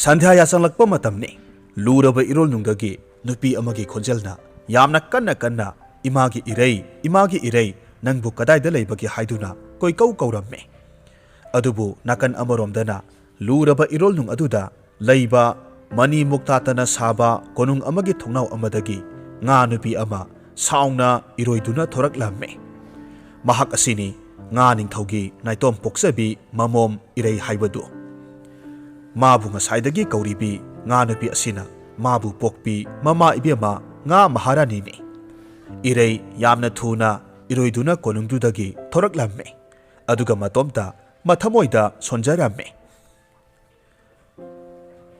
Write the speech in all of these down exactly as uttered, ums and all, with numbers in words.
ꯁꯟꯙ꯭ꯌꯥ ꯌꯥꯆꯪꯂꯛꯄ ꯃꯇꯝꯅꯤ꯫ ꯂꯨꯔꯕ ꯏꯔꯣꯜꯅꯨꯡꯗꯒꯤ ꯅꯨꯄꯤ ꯑꯃꯒꯤ ꯈꯣꯟꯖꯦꯜꯅ ꯌꯥꯝꯅ ꯀꯟꯅ ꯀꯟꯅ, "ꯏꯃꯥꯒꯤ ꯏꯔꯩ, ꯏꯃꯥꯒꯤ ꯏꯔꯩ, ꯅꯪꯕꯨ ꯀꯗꯥꯏꯗ ꯂꯩꯕꯒꯦ?" ꯍꯥꯏꯗꯨꯅ ꯀꯣꯏꯀꯧ ꯀꯧꯔꯝꯃꯤ꯫ ꯑꯗꯨꯕꯨ ꯅꯥꯀꯟ ꯑꯃꯔꯣꯝꯗꯅ ꯂꯨꯔꯕ ꯏꯔꯣꯜꯅꯨꯡ ꯑꯗꯨꯗ ꯂꯩꯕ ꯃꯅꯤ ꯃꯨꯛꯇꯥꯇꯅ ꯁꯥꯕ ꯀꯣꯅꯨꯡ ꯑꯃꯒꯤ ꯊꯣꯡꯅꯥꯎ ꯑꯃꯗꯒꯤ ꯉꯥ ꯅꯨꯄꯤ ꯑꯃ ꯁꯥꯎꯅ ꯏꯔꯣꯏꯗꯨꯅ ꯊꯣꯔꯛꯂꯝꯃꯤ꯫ ꯃꯍꯥꯛ ꯑꯁꯤꯅꯤ ꯉꯥ ꯅꯤꯡꯊꯧꯒꯤ ꯅꯥꯏꯇꯣꯝ ꯄꯣꯛꯆꯕꯤ ꯃꯃꯣꯝ ꯏꯔꯩ ꯍꯥꯏꯕꯗꯨ꯫ ꯃꯥꯕꯨ ꯉꯁꯥꯏꯗꯒꯤ ꯀꯧꯔꯤꯕꯤ ꯉꯥ ꯅꯨꯄꯤ ꯑꯁꯤꯅ ꯃꯥꯕꯨ ꯄꯣꯛꯄꯤ ꯃꯃꯥ ꯏꯕꯦꯝꯃ ꯉꯥ ꯃꯍꯥꯔꯥꯅꯤꯅꯤ꯫ ꯏꯔꯩ ꯌꯥꯝꯅ ꯊꯨꯅ ꯏꯔꯣꯏꯗꯨꯅ ꯀꯣꯅꯨꯡꯗꯨꯗꯒꯤ ꯊꯣꯔꯛꯂꯝꯃꯤ꯫ ꯑꯗꯨꯒ ꯃꯇꯣꯝꯇ ꯃꯊꯃꯣꯏꯗ ꯁꯣꯟꯖꯔꯝꯃꯤ꯫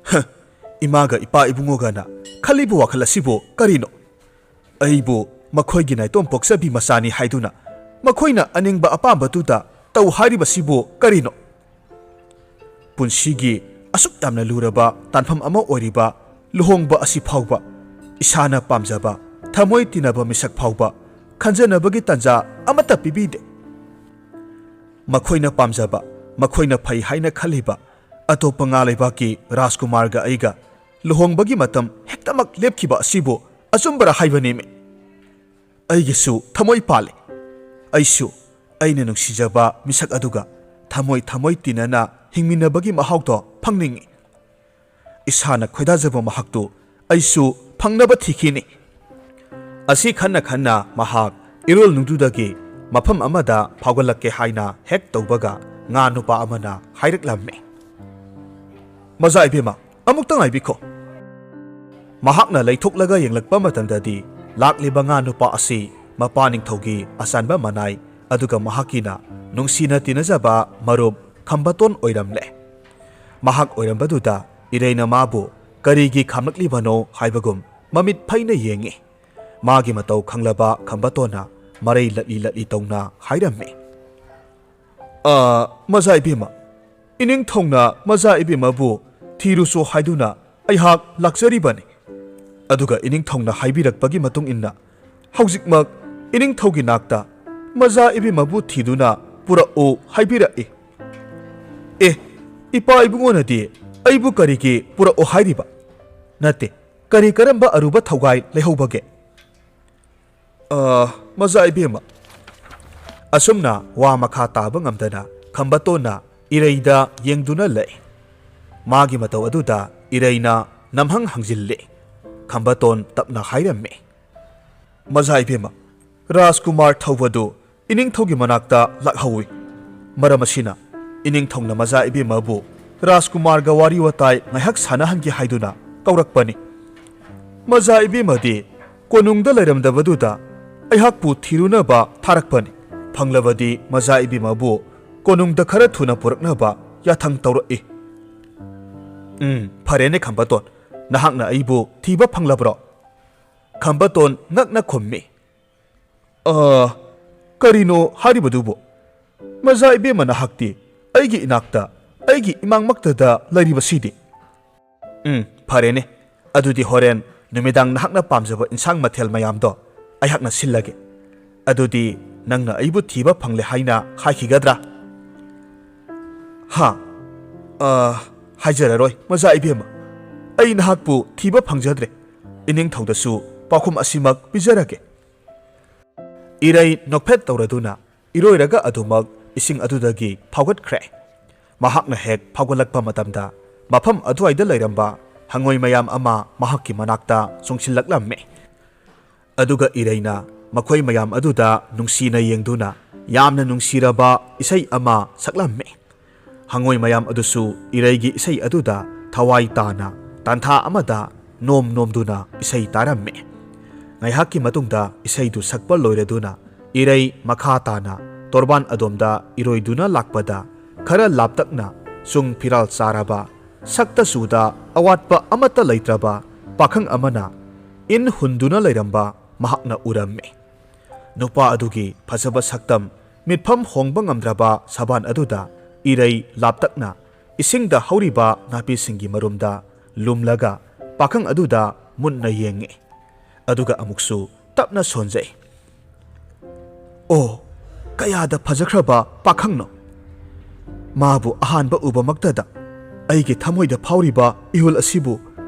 "ꯍ, ꯏꯃꯥꯒ ꯏꯄꯥ ꯏꯕꯨꯡꯉꯣꯒꯅ ꯈꯜꯂꯤꯕ ꯋꯥꯈꯜ ꯑꯁꯤꯕꯨ ꯀꯔꯤꯅꯣ? ꯑꯩꯕꯨ ꯃꯈꯣꯏꯒꯤ ꯅꯥꯏꯇꯣꯝ ꯄꯣꯛꯆꯕꯤ ꯃꯆꯥꯅꯤ ꯍꯥꯏꯗꯨꯅ ꯃꯈꯣꯏꯅ ꯑꯅꯤꯡꯕ ꯑꯄꯥꯝꯕꯗꯨꯗ ꯇꯧ ꯍꯥꯏꯔꯤꯕꯁꯤꯕꯨ ꯀꯔꯤꯅꯣ? ꯄꯨꯟꯁꯤꯒꯤ ꯑꯁꯨꯛ ꯌꯥꯝꯅ ꯂꯨꯔꯕ ꯇꯥꯟꯐꯝ ꯑꯃ ꯑꯣꯏꯔꯤꯕ ꯂꯨꯍꯣꯡꯕ ꯑꯁꯤ ꯐꯥꯎꯕ ꯏꯁꯥꯅ ꯄꯥꯝꯖꯕ, ꯊꯃꯣꯏ ꯇꯤꯟꯅꯕ ꯃꯤꯁꯛ ꯐꯥꯎꯕ ꯈꯟꯖꯅꯕꯒꯤ ꯇꯥꯟꯖꯥ ꯑꯃꯠꯇ ꯄꯤꯕꯤꯗꯦ꯫ ꯃꯈꯣꯏꯅ ꯄꯥꯝꯖꯕ, ꯃꯈꯣꯏꯅ ꯐꯩ ꯍꯥꯏꯅ ꯈꯜꯂꯤꯕ ꯑꯇꯣꯞꯄ ꯉꯥ ꯂꯩꯕꯥꯛꯀꯤ ꯔꯥꯖꯀꯨꯃꯥꯔꯒ ꯑꯩꯒ ꯂꯨꯍꯣꯡꯕꯒꯤ ꯃꯇꯝ ꯍꯦꯛꯇꯃꯛ ꯂꯦꯞꯈꯤꯕ ꯑꯁꯤꯕꯨ ꯑꯆꯨꯝꯕꯔ ꯍꯥꯏꯕꯅꯦꯃꯤ꯫ ꯑꯩꯒꯤꯁꯨ ꯊꯃꯣꯏ ꯄꯥꯜꯂꯤ꯫ ꯑꯩꯁꯨ ꯑꯩꯅ ꯅꯨꯡꯁꯤꯖꯕ ꯃꯤꯁꯛ ꯑꯗꯨꯒ ꯊꯃꯣꯏ ꯊꯃꯣꯏ ꯇꯤꯟꯅꯅ ꯍꯤꯡꯃꯤꯟꯅꯕꯒꯤ ꯃꯍꯥꯎꯗꯣ ꯐꯪꯅꯤꯡꯏ꯫ ꯏꯁꯥꯅ ꯈꯣꯏꯗꯥꯖꯕ ꯃꯍꯥꯛꯇꯨ ꯑꯩꯁꯨ ꯐꯪꯅꯕ ꯊꯤꯈꯤꯅꯤ꯫" ꯑꯁꯤ ꯈꯟꯅ ꯈꯟꯅ ꯃꯍꯥꯛ ꯏꯔꯣꯜꯅꯨꯡꯗꯨꯗꯒꯤ ꯃꯐꯝ ꯑꯃꯗ ꯐꯥꯎꯒꯠꯂꯛꯀꯦ ꯍꯥꯏꯅ ꯍꯦꯛ ꯇꯧꯕꯒ ꯉꯥ ꯅꯨꯄꯥ ꯑꯃꯅ ꯍꯥꯏꯔꯛꯂꯝꯃꯤ, "ꯃꯖꯥ ꯏꯕꯦꯝꯃ, ꯑꯃꯨꯛꯇ ꯉꯥꯏꯕꯤꯈꯣ꯫" ꯃꯍꯥꯛꯅ ꯂꯩꯊꯣꯛꯂꯒ ꯌꯦꯡꯂꯛꯄ ꯃꯇꯝꯗꯗꯤ ꯂꯥꯛꯂꯤꯕ ꯉꯥ ꯅꯨꯄꯥ ꯑꯁꯤ ꯃꯄꯥ ꯅꯤꯡꯊꯧꯒꯤ ꯑꯆꯥꯟꯕ ꯃꯅꯥꯏ, ꯑꯗꯨꯒ ꯃꯍꯥꯛꯀꯤꯅ ꯅꯨꯡꯁꯤꯅ ꯇꯤꯟꯅꯖꯕ ꯃꯔꯨꯞ ꯈꯝꯕꯇꯣꯟ ꯑꯣꯏꯔꯝꯂꯦ꯫ ꯃꯍꯥꯛ ꯑꯣꯏꯔꯝꯕꯗꯨꯗ ꯏꯔꯩꯅ ꯃꯥꯕꯨ ꯀꯔꯤꯒꯤ ꯈꯥꯝꯂꯛꯂꯤꯕꯅꯣ ꯍꯥꯏꯕꯒꯨꯝ ꯃꯃꯤꯠ ꯐꯩꯅ ꯌꯦꯡꯉꯤ꯫ ꯃꯥꯒꯤ ꯃꯇꯧ ꯈꯪꯂꯕ ꯈꯝꯕꯇꯣꯟꯅ ꯃꯔꯩ ꯂꯠꯂꯤ ꯂꯠꯂꯤ ꯇꯧꯅ ꯍꯥꯏꯔꯝꯃꯤ, "ꯑ, ꯃꯖꯥ ꯏꯕꯦꯝꯃ, ꯏꯅꯤꯡꯊꯧꯅ ꯃꯖꯥ ꯏꯕꯦꯝꯃꯕꯨ ꯊꯤꯔꯨꯆꯣ ꯍꯥꯏꯗꯨꯅ ꯑꯩꯍꯥꯛ ꯂꯥꯛꯆꯔꯤꯕꯅꯤ꯫ ꯑꯗꯨꯒ ꯏꯅꯤꯡꯊꯧꯅ ꯍꯥꯏꯕꯤꯔꯛꯄꯒꯤ ꯃꯇꯨꯡ ꯏꯟꯅ ꯍꯧꯖꯤꯛꯃꯛ ꯏꯅꯤꯡꯊꯧꯒꯤ ꯅꯥꯛꯇ ꯃꯖꯥ ꯏꯕꯦꯝꯃꯕꯨ ꯊꯤꯗꯨꯅ ꯄꯨꯔꯛꯎ ꯍꯥꯏꯕꯤꯔꯛꯏ꯫" "ꯑꯦ, ꯏꯄꯥ ꯏꯕꯨꯡꯉꯣꯅꯗꯤ ꯑꯩꯕꯨ ꯀꯔꯤꯒꯤ ꯄꯨꯔꯛꯑꯣ ꯍꯥꯏꯔꯤꯕ? ꯅꯠꯇꯦ, ꯀꯔꯤ ꯀꯔꯝꯕ ꯑꯔꯨꯕ ꯊꯧꯒꯥꯏ ꯂꯩꯍꯧꯕꯒꯦ? ꯑ, ꯃꯖꯥ ꯏꯕꯦꯝꯃ꯫ ꯑꯁꯨꯝꯅ ꯋꯥ ꯃꯈꯥ ꯇꯥꯕ ꯉꯝꯗꯅ ꯈꯝꯕꯇꯣꯟꯅ ꯏꯔꯩꯗ ꯌꯦꯡꯗꯨꯅ ꯂꯩ꯫ ꯃꯥꯒꯤ ꯃꯇꯧ ꯑꯗꯨꯗ ꯏꯔꯩꯅ ꯅꯝꯍꯪ ꯍꯪꯖꯤꯜꯂꯤ꯫ ꯈꯝꯕꯇꯣꯟ ꯇꯞꯅ ꯍꯥꯏꯔꯝꯃꯤ, "ꯃꯖꯥ ꯏꯕꯦꯝꯃ, ꯔꯥꯖꯀꯨꯃꯥꯔ ꯊꯧꯕꯗꯨ ꯏꯅꯤꯡꯊꯧꯒꯤ ꯃꯅꯥꯛꯇ ꯂꯥꯛꯍꯧꯏ꯫ ꯃꯔꯝ ꯑꯁꯤꯅ ꯏꯅꯤꯡꯊꯧꯅ ꯃꯖꯥ ꯏꯕꯦꯝꯃꯕꯨ ꯔꯥꯖꯀꯨꯃꯥꯔꯒ ꯋꯥꯔꯤ ꯋꯥꯇꯥꯏ ꯉꯥꯏꯍꯥꯛ ꯁꯥꯟꯅꯍꯟꯒꯦ ꯍꯥꯏꯗꯨꯅ ꯀꯧꯔꯛꯄꯅꯤ꯫ ꯃꯖꯥ ꯏꯕꯦꯝꯃꯗꯤ ꯀꯣꯅꯨꯡꯗ ꯂꯩꯔꯝꯗꯕꯗꯨꯗ ꯑꯩꯍꯥꯛꯄꯨ ꯊꯤꯔꯨꯅꯕ ꯊꯥꯔꯛꯄꯅꯤ꯫ ꯐꯪꯂꯕꯗꯤ ꯃꯖꯥ ꯏꯕꯦꯝꯃꯕꯨ ꯀꯣꯅꯨꯡꯗ ꯈꯔ ꯊꯨꯅ ꯄꯨꯔꯛꯅꯕ ꯌꯥꯊꯪ ꯇꯧꯔꯛꯏ꯫" "ꯎꯝ, ꯐꯔꯦꯅꯦ ꯈꯝꯕꯇꯣꯟ, ꯅꯍꯥꯛꯅ ꯑꯩꯕꯨ ꯊꯤꯕ ꯐꯪꯂꯕ꯭ꯔꯣ?" ꯈꯝꯕꯇꯣꯟ ꯉꯛꯅ ꯈꯨꯝꯃꯤ꯫ "ꯑ, ꯀꯔꯤꯅꯣ ꯍꯥꯏꯔꯤꯕꯗꯨꯕꯨ? ꯃꯖꯥ ꯏꯕꯦꯝꯃ ꯅꯍꯥꯛꯇꯤ ꯑꯩꯒꯤ ꯏꯅꯥꯛꯇ, ꯑꯩꯒꯤ ꯏꯃꯥꯡꯃꯛꯇꯗ ꯂꯩꯔꯤꯕꯁꯤꯗꯤ?" "ꯎꯝ, ꯐꯔꯦꯅꯦ꯫ ꯑꯗꯨꯗꯤ ꯍꯣꯔꯦꯟ ꯅꯨꯃꯤꯗꯥꯡ ꯅꯍꯥꯛꯅ ꯄꯥꯝꯖꯕ ꯏꯟꯁꯥꯡ ꯃꯊꯦꯜ ꯃꯌꯥꯝꯗꯣ ꯑꯩꯍꯥꯛꯅ ꯁꯤꯜꯂꯒꯦ꯫ ꯑꯗꯨꯗꯤ ꯅꯪꯅ ꯑꯩꯕꯨ ꯊꯤꯕ ꯐꯪꯂꯦ ꯍꯥꯏꯅ ꯍꯥꯏꯈꯤꯒꯗ꯭ꯔꯥ?" "ꯍꯥ? ꯑ, ꯍꯥꯏꯖꯔꯔꯣꯏ, ꯃꯖꯥ ꯏꯕꯦꯝꯃ꯫ ꯑꯩ ꯅꯍꯥꯛꯄꯨ ꯊꯤꯕ ꯐꯪꯖꯗ꯭ꯔꯦ꯫ ꯏꯅꯤꯡꯊꯧꯗꯁꯨ ꯄꯥꯎꯈꯨꯝ ꯑꯁꯤꯃꯛ ꯄꯤꯖꯔꯒꯦ꯫" ꯏꯔꯩ ꯅꯣꯛꯐꯦꯠ ꯇꯧꯔꯗꯨꯅ ꯏꯔꯣꯏꯔꯒ ꯑꯗꯨꯃꯛ ꯏꯁꯤꯡ ꯑꯗꯨꯗꯒꯤ ꯐꯥꯎꯒꯠꯈ꯭ꯔꯦ꯫ ꯃꯍꯥꯛꯅ ꯍꯦꯛ ꯐꯥꯎꯒꯠꯂꯛꯄ ꯃꯇꯝꯗ ꯃꯐꯝ ꯑꯗꯨꯋꯥꯏꯗ ꯂꯩꯔꯝꯕ ꯍꯪꯉꯣꯏ ꯃꯌꯥꯝ ꯑꯃ ꯃꯍꯥꯛꯀꯤ ꯃꯅꯥꯛꯇ ꯆꯣꯡꯁꯤꯜꯂꯛꯂꯝꯃꯤ꯫ ꯑꯗꯨꯒ ꯏꯔꯩꯅ ꯃꯈꯣꯏ ꯃꯌꯥꯝ ꯑꯗꯨꯗ ꯅꯨꯡꯁꯤꯅ ꯌꯦꯡꯗꯨꯅ ꯌꯥꯝꯅ ꯅꯨꯡꯁꯤꯔꯕ ꯏꯁꯩ ꯑꯃ ꯁꯛꯂꯝꯃꯤ꯫ ꯍꯪꯉꯣꯏ ꯃꯌꯥꯝ ꯑꯗꯨꯁꯨ ꯏꯔꯩꯒꯤ ꯏꯁꯩ ꯑꯗꯨꯗ ꯊꯋꯥꯏ ꯇꯥꯅ ꯇꯥꯟꯊꯥ ꯑꯃꯗ ꯅꯣꯝ ꯅꯣꯝꯗꯨꯅ ꯏꯁꯩ ꯇꯥꯔꯝꯃꯤ꯫ ꯉꯥꯏꯍꯥꯛꯀꯤ ꯃꯇꯨꯡꯗ ꯏꯁꯩꯗꯨ ꯁꯛꯄ ꯂꯣꯏꯔꯗꯨꯅ ꯏꯔꯩ ꯃꯈꯥ ꯇꯥꯅ ꯇꯣꯔꯕꯥꯟ ꯑꯗꯣꯝꯗ ꯏꯔꯣꯏꯗꯨꯅ ꯂꯥꯛꯄꯗ ꯈꯔ ꯂꯥꯞꯇꯛꯅ ꯆꯨꯡ ꯐꯤꯔꯥꯜ ꯆꯥꯔꯕ, ꯁꯛꯇ ꯆꯨꯗ ꯑꯋꯥꯠꯄ ꯑꯃꯠꯇ ꯂꯩꯇ꯭ꯔꯕ ꯄꯥꯈꯪ ꯑꯃꯅ ꯏꯟ ꯍꯨꯟꯗꯨꯅ ꯂꯩꯔꯝꯕ ꯃꯍꯥꯛꯅ ꯎꯔꯝꯃꯤ꯫ ꯅꯨꯄꯥ ꯑꯗꯨꯒꯤ ꯐꯖꯕ ꯁꯛꯇꯝ ꯃꯤꯠꯐꯝ ꯍꯣꯡꯕ ꯉꯝꯗ꯭ꯔꯕ ꯁꯕꯥꯟ ꯑꯗꯨꯗ ꯏꯔꯩ ꯂꯥꯞꯇꯛꯅ ꯏꯁꯤꯡꯗ ꯍꯧꯔꯤꯕ ꯅꯥꯄꯤꯁꯤꯡꯒꯤ ꯃꯔꯨꯝꯗ ꯂꯨꯝꯂꯒ ꯄꯥꯈꯪ ꯑꯗꯨꯗ ꯃꯨꯟꯅ ꯌꯦꯡꯉꯤ꯫ ꯑꯗꯨꯒ ꯑꯃꯨꯛꯁꯨ ꯇꯞꯅ ꯁꯣꯟꯖꯩ꯫ "ꯑꯣ, ꯀꯌꯥꯗ ꯐꯖꯈ꯭ꯔꯕ ꯄꯥꯈꯪꯅꯣ! ꯃꯥꯕꯨ ꯑꯍꯥꯟꯕ ꯎꯕꯃꯛꯇꯗ ꯑꯩꯒꯤ ꯊꯃꯣꯏꯗ ꯐꯥꯎꯔꯤꯕ ꯏꯍꯨꯜ ꯑꯁꯤꯕꯨ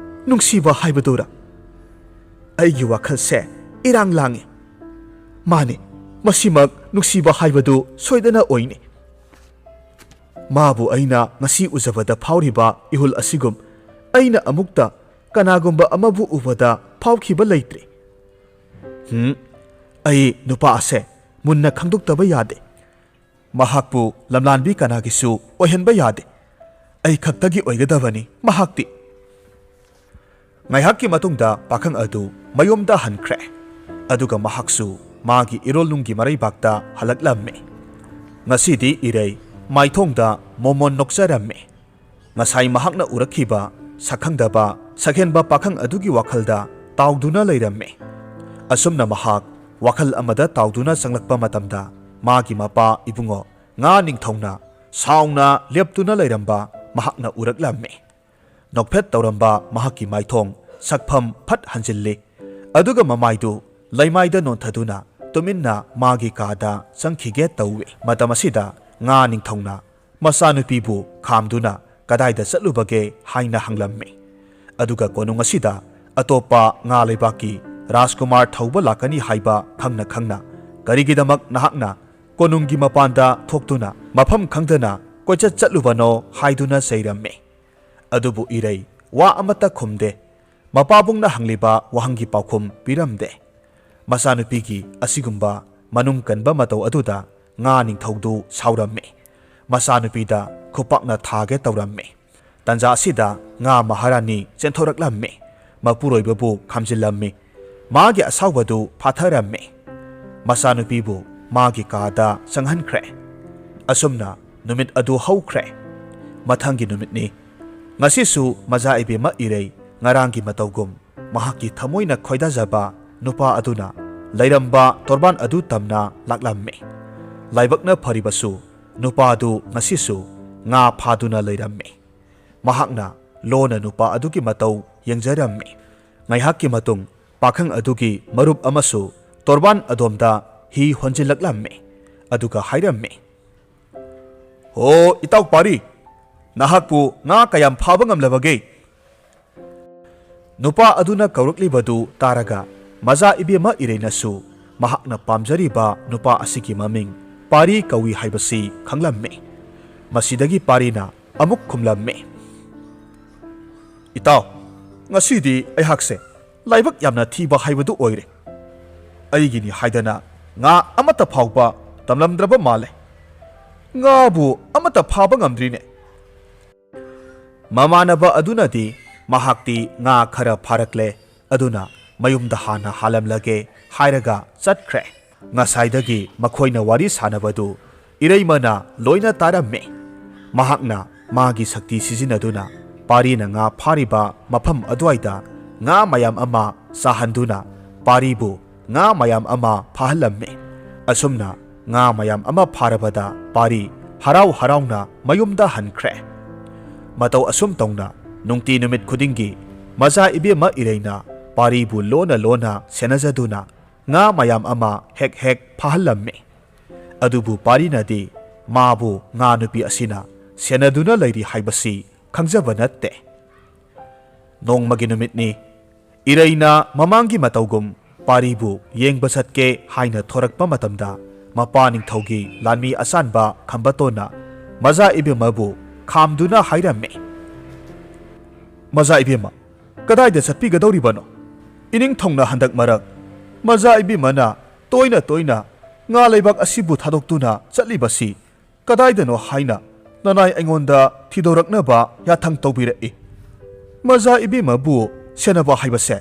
ꯅꯨꯡꯁꯤꯕ ꯍꯥꯏꯕꯗꯨꯔ? ꯑꯩꯒꯤ ꯋꯥꯈꯜꯁꯦ ꯏꯔꯥꯡ ꯂꯥꯡꯏ꯫ ꯃꯥꯅꯤ, ꯃꯁꯤꯃꯛ ꯅꯨꯡꯁꯤꯕ ꯍꯥꯏꯕꯗꯨ ꯁꯣꯏꯗꯅ ꯑꯣꯏꯅꯤ꯫ ꯃꯥꯕꯨ ꯑꯩꯅ ꯉꯁꯤ ꯎꯖꯕꯗ ꯐꯥꯎꯔꯤꯕ ꯏꯍꯨꯜ ꯑꯁꯤꯒꯨꯝ ꯑꯩꯅ ꯑꯃꯨꯛꯇ ꯀꯅꯥꯒꯨꯝꯕ ꯑꯃꯕꯨ ꯎꯕꯗ ꯐꯥꯎꯈꯤꯕ ꯂꯩꯇ꯭ꯔꯤ꯫ ꯍꯨꯝ, ꯑꯩ ꯅꯨꯄꯥ ꯑꯁꯦ ꯃꯨꯟꯅ ꯈꯪꯗꯣꯛꯇꯕ ꯌꯥꯗꯦ꯫ ꯃꯍꯥꯛꯄꯨ ꯂꯝꯂꯥꯟꯕꯤ ꯀꯅꯥꯒꯤꯁꯨ ꯑꯣꯏꯍꯟꯕ ꯌꯥꯗꯦ꯫ ꯑꯩ ꯈꯛꯇꯒꯤ ꯑꯣꯏꯒꯗꯕꯅꯤ ꯃꯍꯥꯛꯇꯤ꯫ ꯉꯥꯏꯍꯥꯛꯀꯤ ꯃꯇꯨꯡꯗ ꯄꯥꯈꯪ ꯑꯗꯨ ꯃꯌꯨꯝꯗ ꯍꯟꯈ꯭ꯔꯦ꯫ ꯑꯗꯨꯒ ꯃꯍꯥꯛꯁꯨ ꯃꯥꯒꯤ ꯏꯔꯣꯜꯅꯨꯡꯒꯤ ꯃꯔꯩꯕꯥꯛꯇ ꯍꯜꯂꯛꯂꯝꯃꯤ꯫ ꯉꯁꯤꯗꯤ ꯏꯔꯩ ꯃꯥꯏꯊꯣꯡꯗ ꯃꯣꯃꯣꯟ ꯅꯣꯛꯆꯔꯝꯃꯤ꯫ ꯉꯁꯥꯏ ꯃꯍꯥꯛꯅ ꯎꯔꯛꯈꯤꯕ ꯁꯛꯈꯪꯗꯕ ꯁꯛꯍꯦꯟꯕ ꯄꯥꯈꯪ ꯑꯗꯨꯒꯤ ꯋꯥꯈꯜꯗ ꯇꯥꯎꯗꯨꯅ ꯂꯩꯔꯝꯃꯤ꯫ ꯑꯁꯨꯝꯅ ꯃꯍꯥꯛ ꯋꯥꯈꯜ ꯑꯃꯗ ꯇꯥꯎꯗꯨꯅ ꯆꯪꯂꯛꯄ ꯃꯇꯝꯗ ꯃꯥꯒꯤ ꯃꯄꯥ ꯏꯕꯨꯡꯉꯣ ꯉꯥ ꯅꯤꯡꯊꯧꯅ ꯁꯥꯎꯅ ꯂꯦꯞꯇꯨꯅ ꯂꯩꯔꯝꯕ ꯃꯍꯥꯛꯅ ꯎꯔꯛꯂꯝꯃꯤ꯫ ꯅꯣꯛꯐꯦꯠ ꯇꯧꯔꯝꯕ ꯃꯍꯥꯛꯀꯤ ꯃꯥꯏꯊꯣꯡ ꯁꯛꯐꯝ ꯐꯠ ꯍꯟꯖꯤꯜꯂꯤ꯫ ꯑꯗꯨꯒ ꯃꯃꯥꯏꯗꯨ ꯂꯩꯃꯥꯏꯗ ꯅꯣꯟꯊꯗꯨꯅ ꯇꯨꯃꯤꯟꯅ ꯃꯥꯒꯤ ꯀꯥꯗ ꯆꯪꯈꯤꯒꯦ ꯇꯧꯏ꯫ ꯃꯇꯝ ꯑꯁꯤꯗ ꯉꯥ ꯅꯤꯡꯊꯧꯅ ꯃꯆꯥꯅꯨꯄꯤꯕꯨ ꯈꯥꯝꯗꯨꯅ ꯀꯗꯥꯏꯗ ꯆꯠꯂꯨꯕꯒꯦ ꯍꯥꯏꯅ ꯍꯪꯂꯝꯃꯤ꯫ ꯑꯗꯨꯒ ꯀꯣꯅꯨꯡ ꯑꯁꯤꯗ ꯑꯇꯣꯞꯄ ꯉꯥ ꯂꯩꯕꯥꯛꯀꯤ ꯔꯥꯖꯀꯨꯃꯥꯔ ꯊꯧꯕ ꯂꯥꯛꯀꯅꯤ ꯍꯥꯏꯕ ꯈꯪꯅ ꯈꯪꯅ ꯀꯔꯤꯒꯤꯗꯃꯛ ꯅꯍꯥꯛꯅ ꯀꯣꯅꯨꯡꯒꯤ ꯃꯄꯥꯟꯗ ꯊꯣꯛꯇꯨꯅ ꯃꯐꯝ ꯈꯪꯗꯅ ꯀꯣꯏꯆꯠ ꯆꯠꯂꯨꯕꯅꯣ ꯍꯥꯏꯗꯨꯅ ꯆꯩꯔꯝꯃꯤ꯫ ꯑꯗꯨꯕꯨ ꯏꯔꯩ ꯋꯥ ꯑꯃꯠꯇ ꯈꯨꯝꯗꯦ꯫ ꯃꯄꯥꯕꯨꯡꯅ ꯍꯪꯂꯤꯕ ꯋꯥꯍꯪꯒꯤ ꯄꯥꯎꯈꯨꯝ ꯄꯤꯔꯝꯗꯦ꯫ ꯃꯆꯥꯅꯨꯄꯤꯒꯤ ꯑꯁꯤꯒꯨꯝꯕ ꯃꯅꯨꯡ ꯀꯟꯕ ꯃꯇꯧ ꯑꯗꯨꯗ ꯉꯥ ꯅꯤꯡꯊꯧꯗꯨ ꯁꯥꯎꯔꯝꯃꯤ꯫ ꯃꯆꯥꯅꯨꯄꯤꯗ ꯈꯨꯄꯥꯛꯅ ꯊꯥꯒꯦ ꯇꯧꯔꯝꯃꯤ꯫ ꯇꯟꯖꯥ ꯑꯁꯤꯗ ꯉꯥ ꯃꯍꯥꯔꯥꯅꯤ ꯆꯦꯟꯊꯣꯔꯛꯂꯝꯃꯤ꯫ ꯃꯄꯨꯔꯣꯏꯕꯕꯨ ꯈꯥꯝꯖꯤꯜꯂꯝꯃꯤ꯫ ꯃꯥꯒꯤ ꯑꯁꯥꯎꯕꯗꯨ ꯐꯥꯊꯔꯝꯃꯤ꯫ ꯃꯆꯥꯅꯨꯄꯤꯕꯨ ꯃꯥꯒꯤ ꯀꯥꯗ ꯆꯪꯍꯟꯈ꯭ꯔꯦ꯫ ꯑꯁꯨꯝꯅ ꯅꯨꯃꯤꯠ ꯑꯗꯨ ꯍꯧꯈ꯭ꯔꯦ꯫ ꯃꯊꯪꯒꯤ ꯅꯨꯃꯤꯠꯅꯤ꯫ ꯉꯁꯤꯁꯨ ꯃꯖꯥ ꯏꯕꯦꯝꯃ ꯏꯔꯩ ꯉꯔꯥꯡꯒꯤ ꯃꯇꯧꯒꯨꯝ ꯃꯍꯥꯛꯀꯤ ꯊꯃꯣꯏꯅ ꯈꯣꯏꯗꯥꯖꯕ ꯅꯨꯄꯥ ꯑꯗꯨꯅ ꯂꯩꯔꯝꯕ ꯇꯣꯔꯕꯥꯟ ꯑꯗꯨ ꯇꯝꯅ ꯂꯥꯛꯂꯝꯃꯤ꯫ ꯂꯥꯏꯕꯛꯅ ꯐꯔꯤꯕꯁꯨ ꯅꯨꯄꯥ ꯑꯗꯨ ꯉꯁꯤꯁꯨ ꯉꯥ ꯐꯥꯗꯨꯅ ꯂꯩꯔꯝꯃꯤ꯫ ꯃꯍꯥꯛꯅ ꯂꯣꯟꯅ ꯅꯨꯄꯥ ꯑꯗꯨꯒꯤ ꯃꯇꯧ ꯌꯦꯡꯖꯔꯝꯃꯤ꯫ ꯉꯥꯏꯍꯥꯛꯀꯤ ꯃꯇꯨꯡ ꯄꯥꯈꯪ ꯑꯗꯨꯒꯤ ꯃꯔꯨꯞ ꯑꯃꯁꯨ ꯇꯣꯔꯕꯥꯟ ꯑꯗꯣꯝꯗ ꯍꯤ ꯍꯣꯟꯖꯤꯜꯂꯛꯂꯝꯃꯤ꯫ ꯑꯗꯨꯒ ꯍꯥꯏꯔꯝꯃꯤ, "ꯍꯣ, ꯏꯇꯥꯎ ꯄꯥꯔꯤ, "ꯅꯍꯥꯛꯄꯨ ꯉꯥ ꯀꯌꯥꯝ ꯐꯥꯕ ꯉꯝꯂꯕꯒꯦ?" ꯅꯨꯄꯥ ꯑꯗꯨꯅ ꯀꯧꯔꯛꯂꯤꯕꯗꯨ ꯇꯥꯔꯒ ꯃꯖꯥ ꯏꯕꯦꯝꯃ ꯏꯔꯩꯅꯁꯨ ꯃꯍꯥꯛꯅ ꯄꯥꯝꯖꯔꯤꯕ ꯅꯨꯄꯥ ꯑꯁꯤꯒꯤ ꯃꯃꯤꯡ ꯄꯥꯔꯤ ꯀꯧꯏ ꯍꯥꯏꯕꯁꯤ ꯈꯪꯂꯝꯃꯤ꯫ ꯃꯁꯤꯗꯒꯤ ꯄꯥꯔꯤꯅ ꯑꯃꯨꯛ ꯈꯨꯝꯂꯝꯃꯤ, "ꯏꯇꯥꯎ, ꯉꯁꯤꯗꯤ ꯑꯩꯍꯥꯛꯁꯦ ꯂꯥꯏꯕꯛ ꯌꯥꯝꯅ ꯊꯤꯕ ꯍꯥꯏꯕꯗꯨ ꯑꯣꯏꯔꯦ꯫ ꯑꯩꯒꯤꯅꯤ ꯍꯥꯏꯗꯅ ꯉꯥ ꯑꯃꯠꯇ ꯐꯥꯎꯕ ꯇꯝꯂꯝꯗ꯭ꯔꯕ ꯃꯥꯜꯂꯦ꯫ ꯉꯥꯕꯨ ꯑꯃꯠꯇ ꯐꯥꯕ ꯉꯝꯗ꯭ꯔꯤꯅꯦ꯫" ꯃꯃꯥꯟꯅꯕ ꯑꯗꯨꯅꯗꯤ ꯃꯍꯥꯛꯇꯤ ꯉꯥ ꯈꯔ ꯐꯥꯔꯛꯂꯦ, ꯑꯗꯨꯅ ꯃꯌꯨꯝꯗ ꯍꯥꯟꯅ ꯍꯥꯜꯂꯝꯂꯒꯦ ꯍꯥꯏꯔꯒ ꯆꯠꯈ꯭ꯔꯦ꯫ ꯉꯁꯥꯏꯗꯒꯤ ꯃꯈꯣꯏꯅ ꯋꯥꯔꯤ ꯁꯥꯟꯅꯕꯗꯨ ꯏꯔꯩꯃꯅ ꯂꯣꯏꯅ ꯇꯥꯔꯝꯃꯤ꯫ ꯃꯍꯥꯛꯅ ꯃꯥꯒꯤ ꯁꯛꯇꯤ ꯁꯤꯖꯤꯟꯅꯗꯨꯅ ꯄꯥꯔꯤꯅ ꯉꯥ ꯐꯥꯔꯤꯕ ꯃꯐꯝ ꯑꯗꯨꯋꯥꯏꯗ ꯉꯥ ꯃꯌꯥꯝ ꯑꯃ ꯆꯥꯍꯟꯗꯨꯅ ꯄꯥꯔꯤꯕꯨ ꯉꯥ ꯃꯌꯥꯝ ꯑꯃ ꯐꯥꯍꯜꯂꯝꯃꯤ꯫ ꯑꯁꯨꯝꯅ ꯉꯥ ꯃꯌꯥꯝ ꯑꯃ ꯐꯥꯔꯕꯗ ꯄꯥꯔꯤ ꯍꯔꯥꯎ ꯍꯔꯥꯎꯅ ꯃꯌꯨꯝꯗ ꯍꯟꯈ꯭ꯔꯦ꯫ ꯃꯇꯧ ꯑꯁꯨꯝ ꯇꯧꯅ ꯅꯨꯡꯇꯤ ꯅꯨꯃꯤꯠ ꯈꯨꯗꯤꯡꯒꯤ ꯃꯆꯥ ꯏꯕꯦꯝꯃ ꯏꯔꯩꯅ ꯄꯥꯔꯤꯕꯨ ꯂꯣꯟꯅ ꯂꯣꯟꯅ ꯁꯦꯟꯅꯖꯗꯨꯅ ꯉꯥ ꯃꯌꯥꯝ ꯑꯃ ꯍꯦꯛ ꯍꯦꯛ ꯐꯥꯍꯜꯂꯝꯃꯤ꯫ ꯑꯗꯨꯕꯨ ꯄꯥꯔꯤꯅꯗꯤ ꯃꯥꯕꯨ ꯉꯥ ꯅꯨꯄꯤ ꯑꯁꯤꯅ ꯁꯦꯟꯅꯗꯨꯅ ꯂꯩꯔꯤ ꯍꯥꯏꯕꯁꯤ ꯈꯪꯖꯕ ꯅꯠꯇꯦ꯫ ꯅꯣꯡꯃꯒꯤ ꯅꯨꯃꯤꯠꯅꯤ꯫ ꯏꯔꯩꯅ ꯃꯃꯥꯡꯒꯤ ꯃꯇꯧꯒꯨꯝ ꯄꯥꯔꯤꯕꯨ ꯌꯦꯡꯕ ꯆꯠꯀꯦ ꯍꯥꯏꯅ ꯊꯣꯔꯛꯄ ꯃꯇꯝꯗ, ꯃꯄꯥ ꯅꯤꯡꯊꯧꯒꯤ ꯂꯥꯟꯃꯤ ꯑꯆꯥꯟꯕ ꯈꯝꯕꯇꯣꯟꯅ ꯃꯆꯥ ꯏꯕꯦꯝꯃꯕꯨ ꯈꯥꯝꯗꯨꯅ ꯍꯥꯏꯔꯝꯃꯤ, "ꯃꯆꯥ ꯏꯕꯦꯝꯃ, ꯀꯗꯥꯏꯗ ꯆꯠꯄꯤꯒꯗꯧꯔꯤꯕꯅꯣ? ꯏꯅꯤꯡꯊꯧꯅ ꯍꯟꯗꯛ ꯃꯔꯛ ꯃꯆꯥ ꯏꯕꯦꯝꯃꯅ ꯇꯣꯏꯅ ꯇꯣꯏꯅ ꯉꯥ ꯂꯩꯕꯥꯛ ꯑꯁꯤꯕꯨ ꯊꯥꯗꯣꯛꯇꯨꯅ ꯆꯠꯂꯤꯕꯁꯤ ꯀꯗꯥꯏꯗꯅꯣ ꯍꯥꯏꯅ ꯅꯅꯥꯏ ꯑꯩꯉꯣꯟꯗ ꯊꯤꯗꯣꯔꯛꯅꯕ ꯌꯥꯊꯪ ꯇꯧꯕꯤꯔꯛꯏ꯫ ꯃꯆꯥ ꯏꯕꯦꯝꯃꯕꯨ ꯁꯦꯟꯅꯕ ꯍꯥꯏꯕꯁꯦ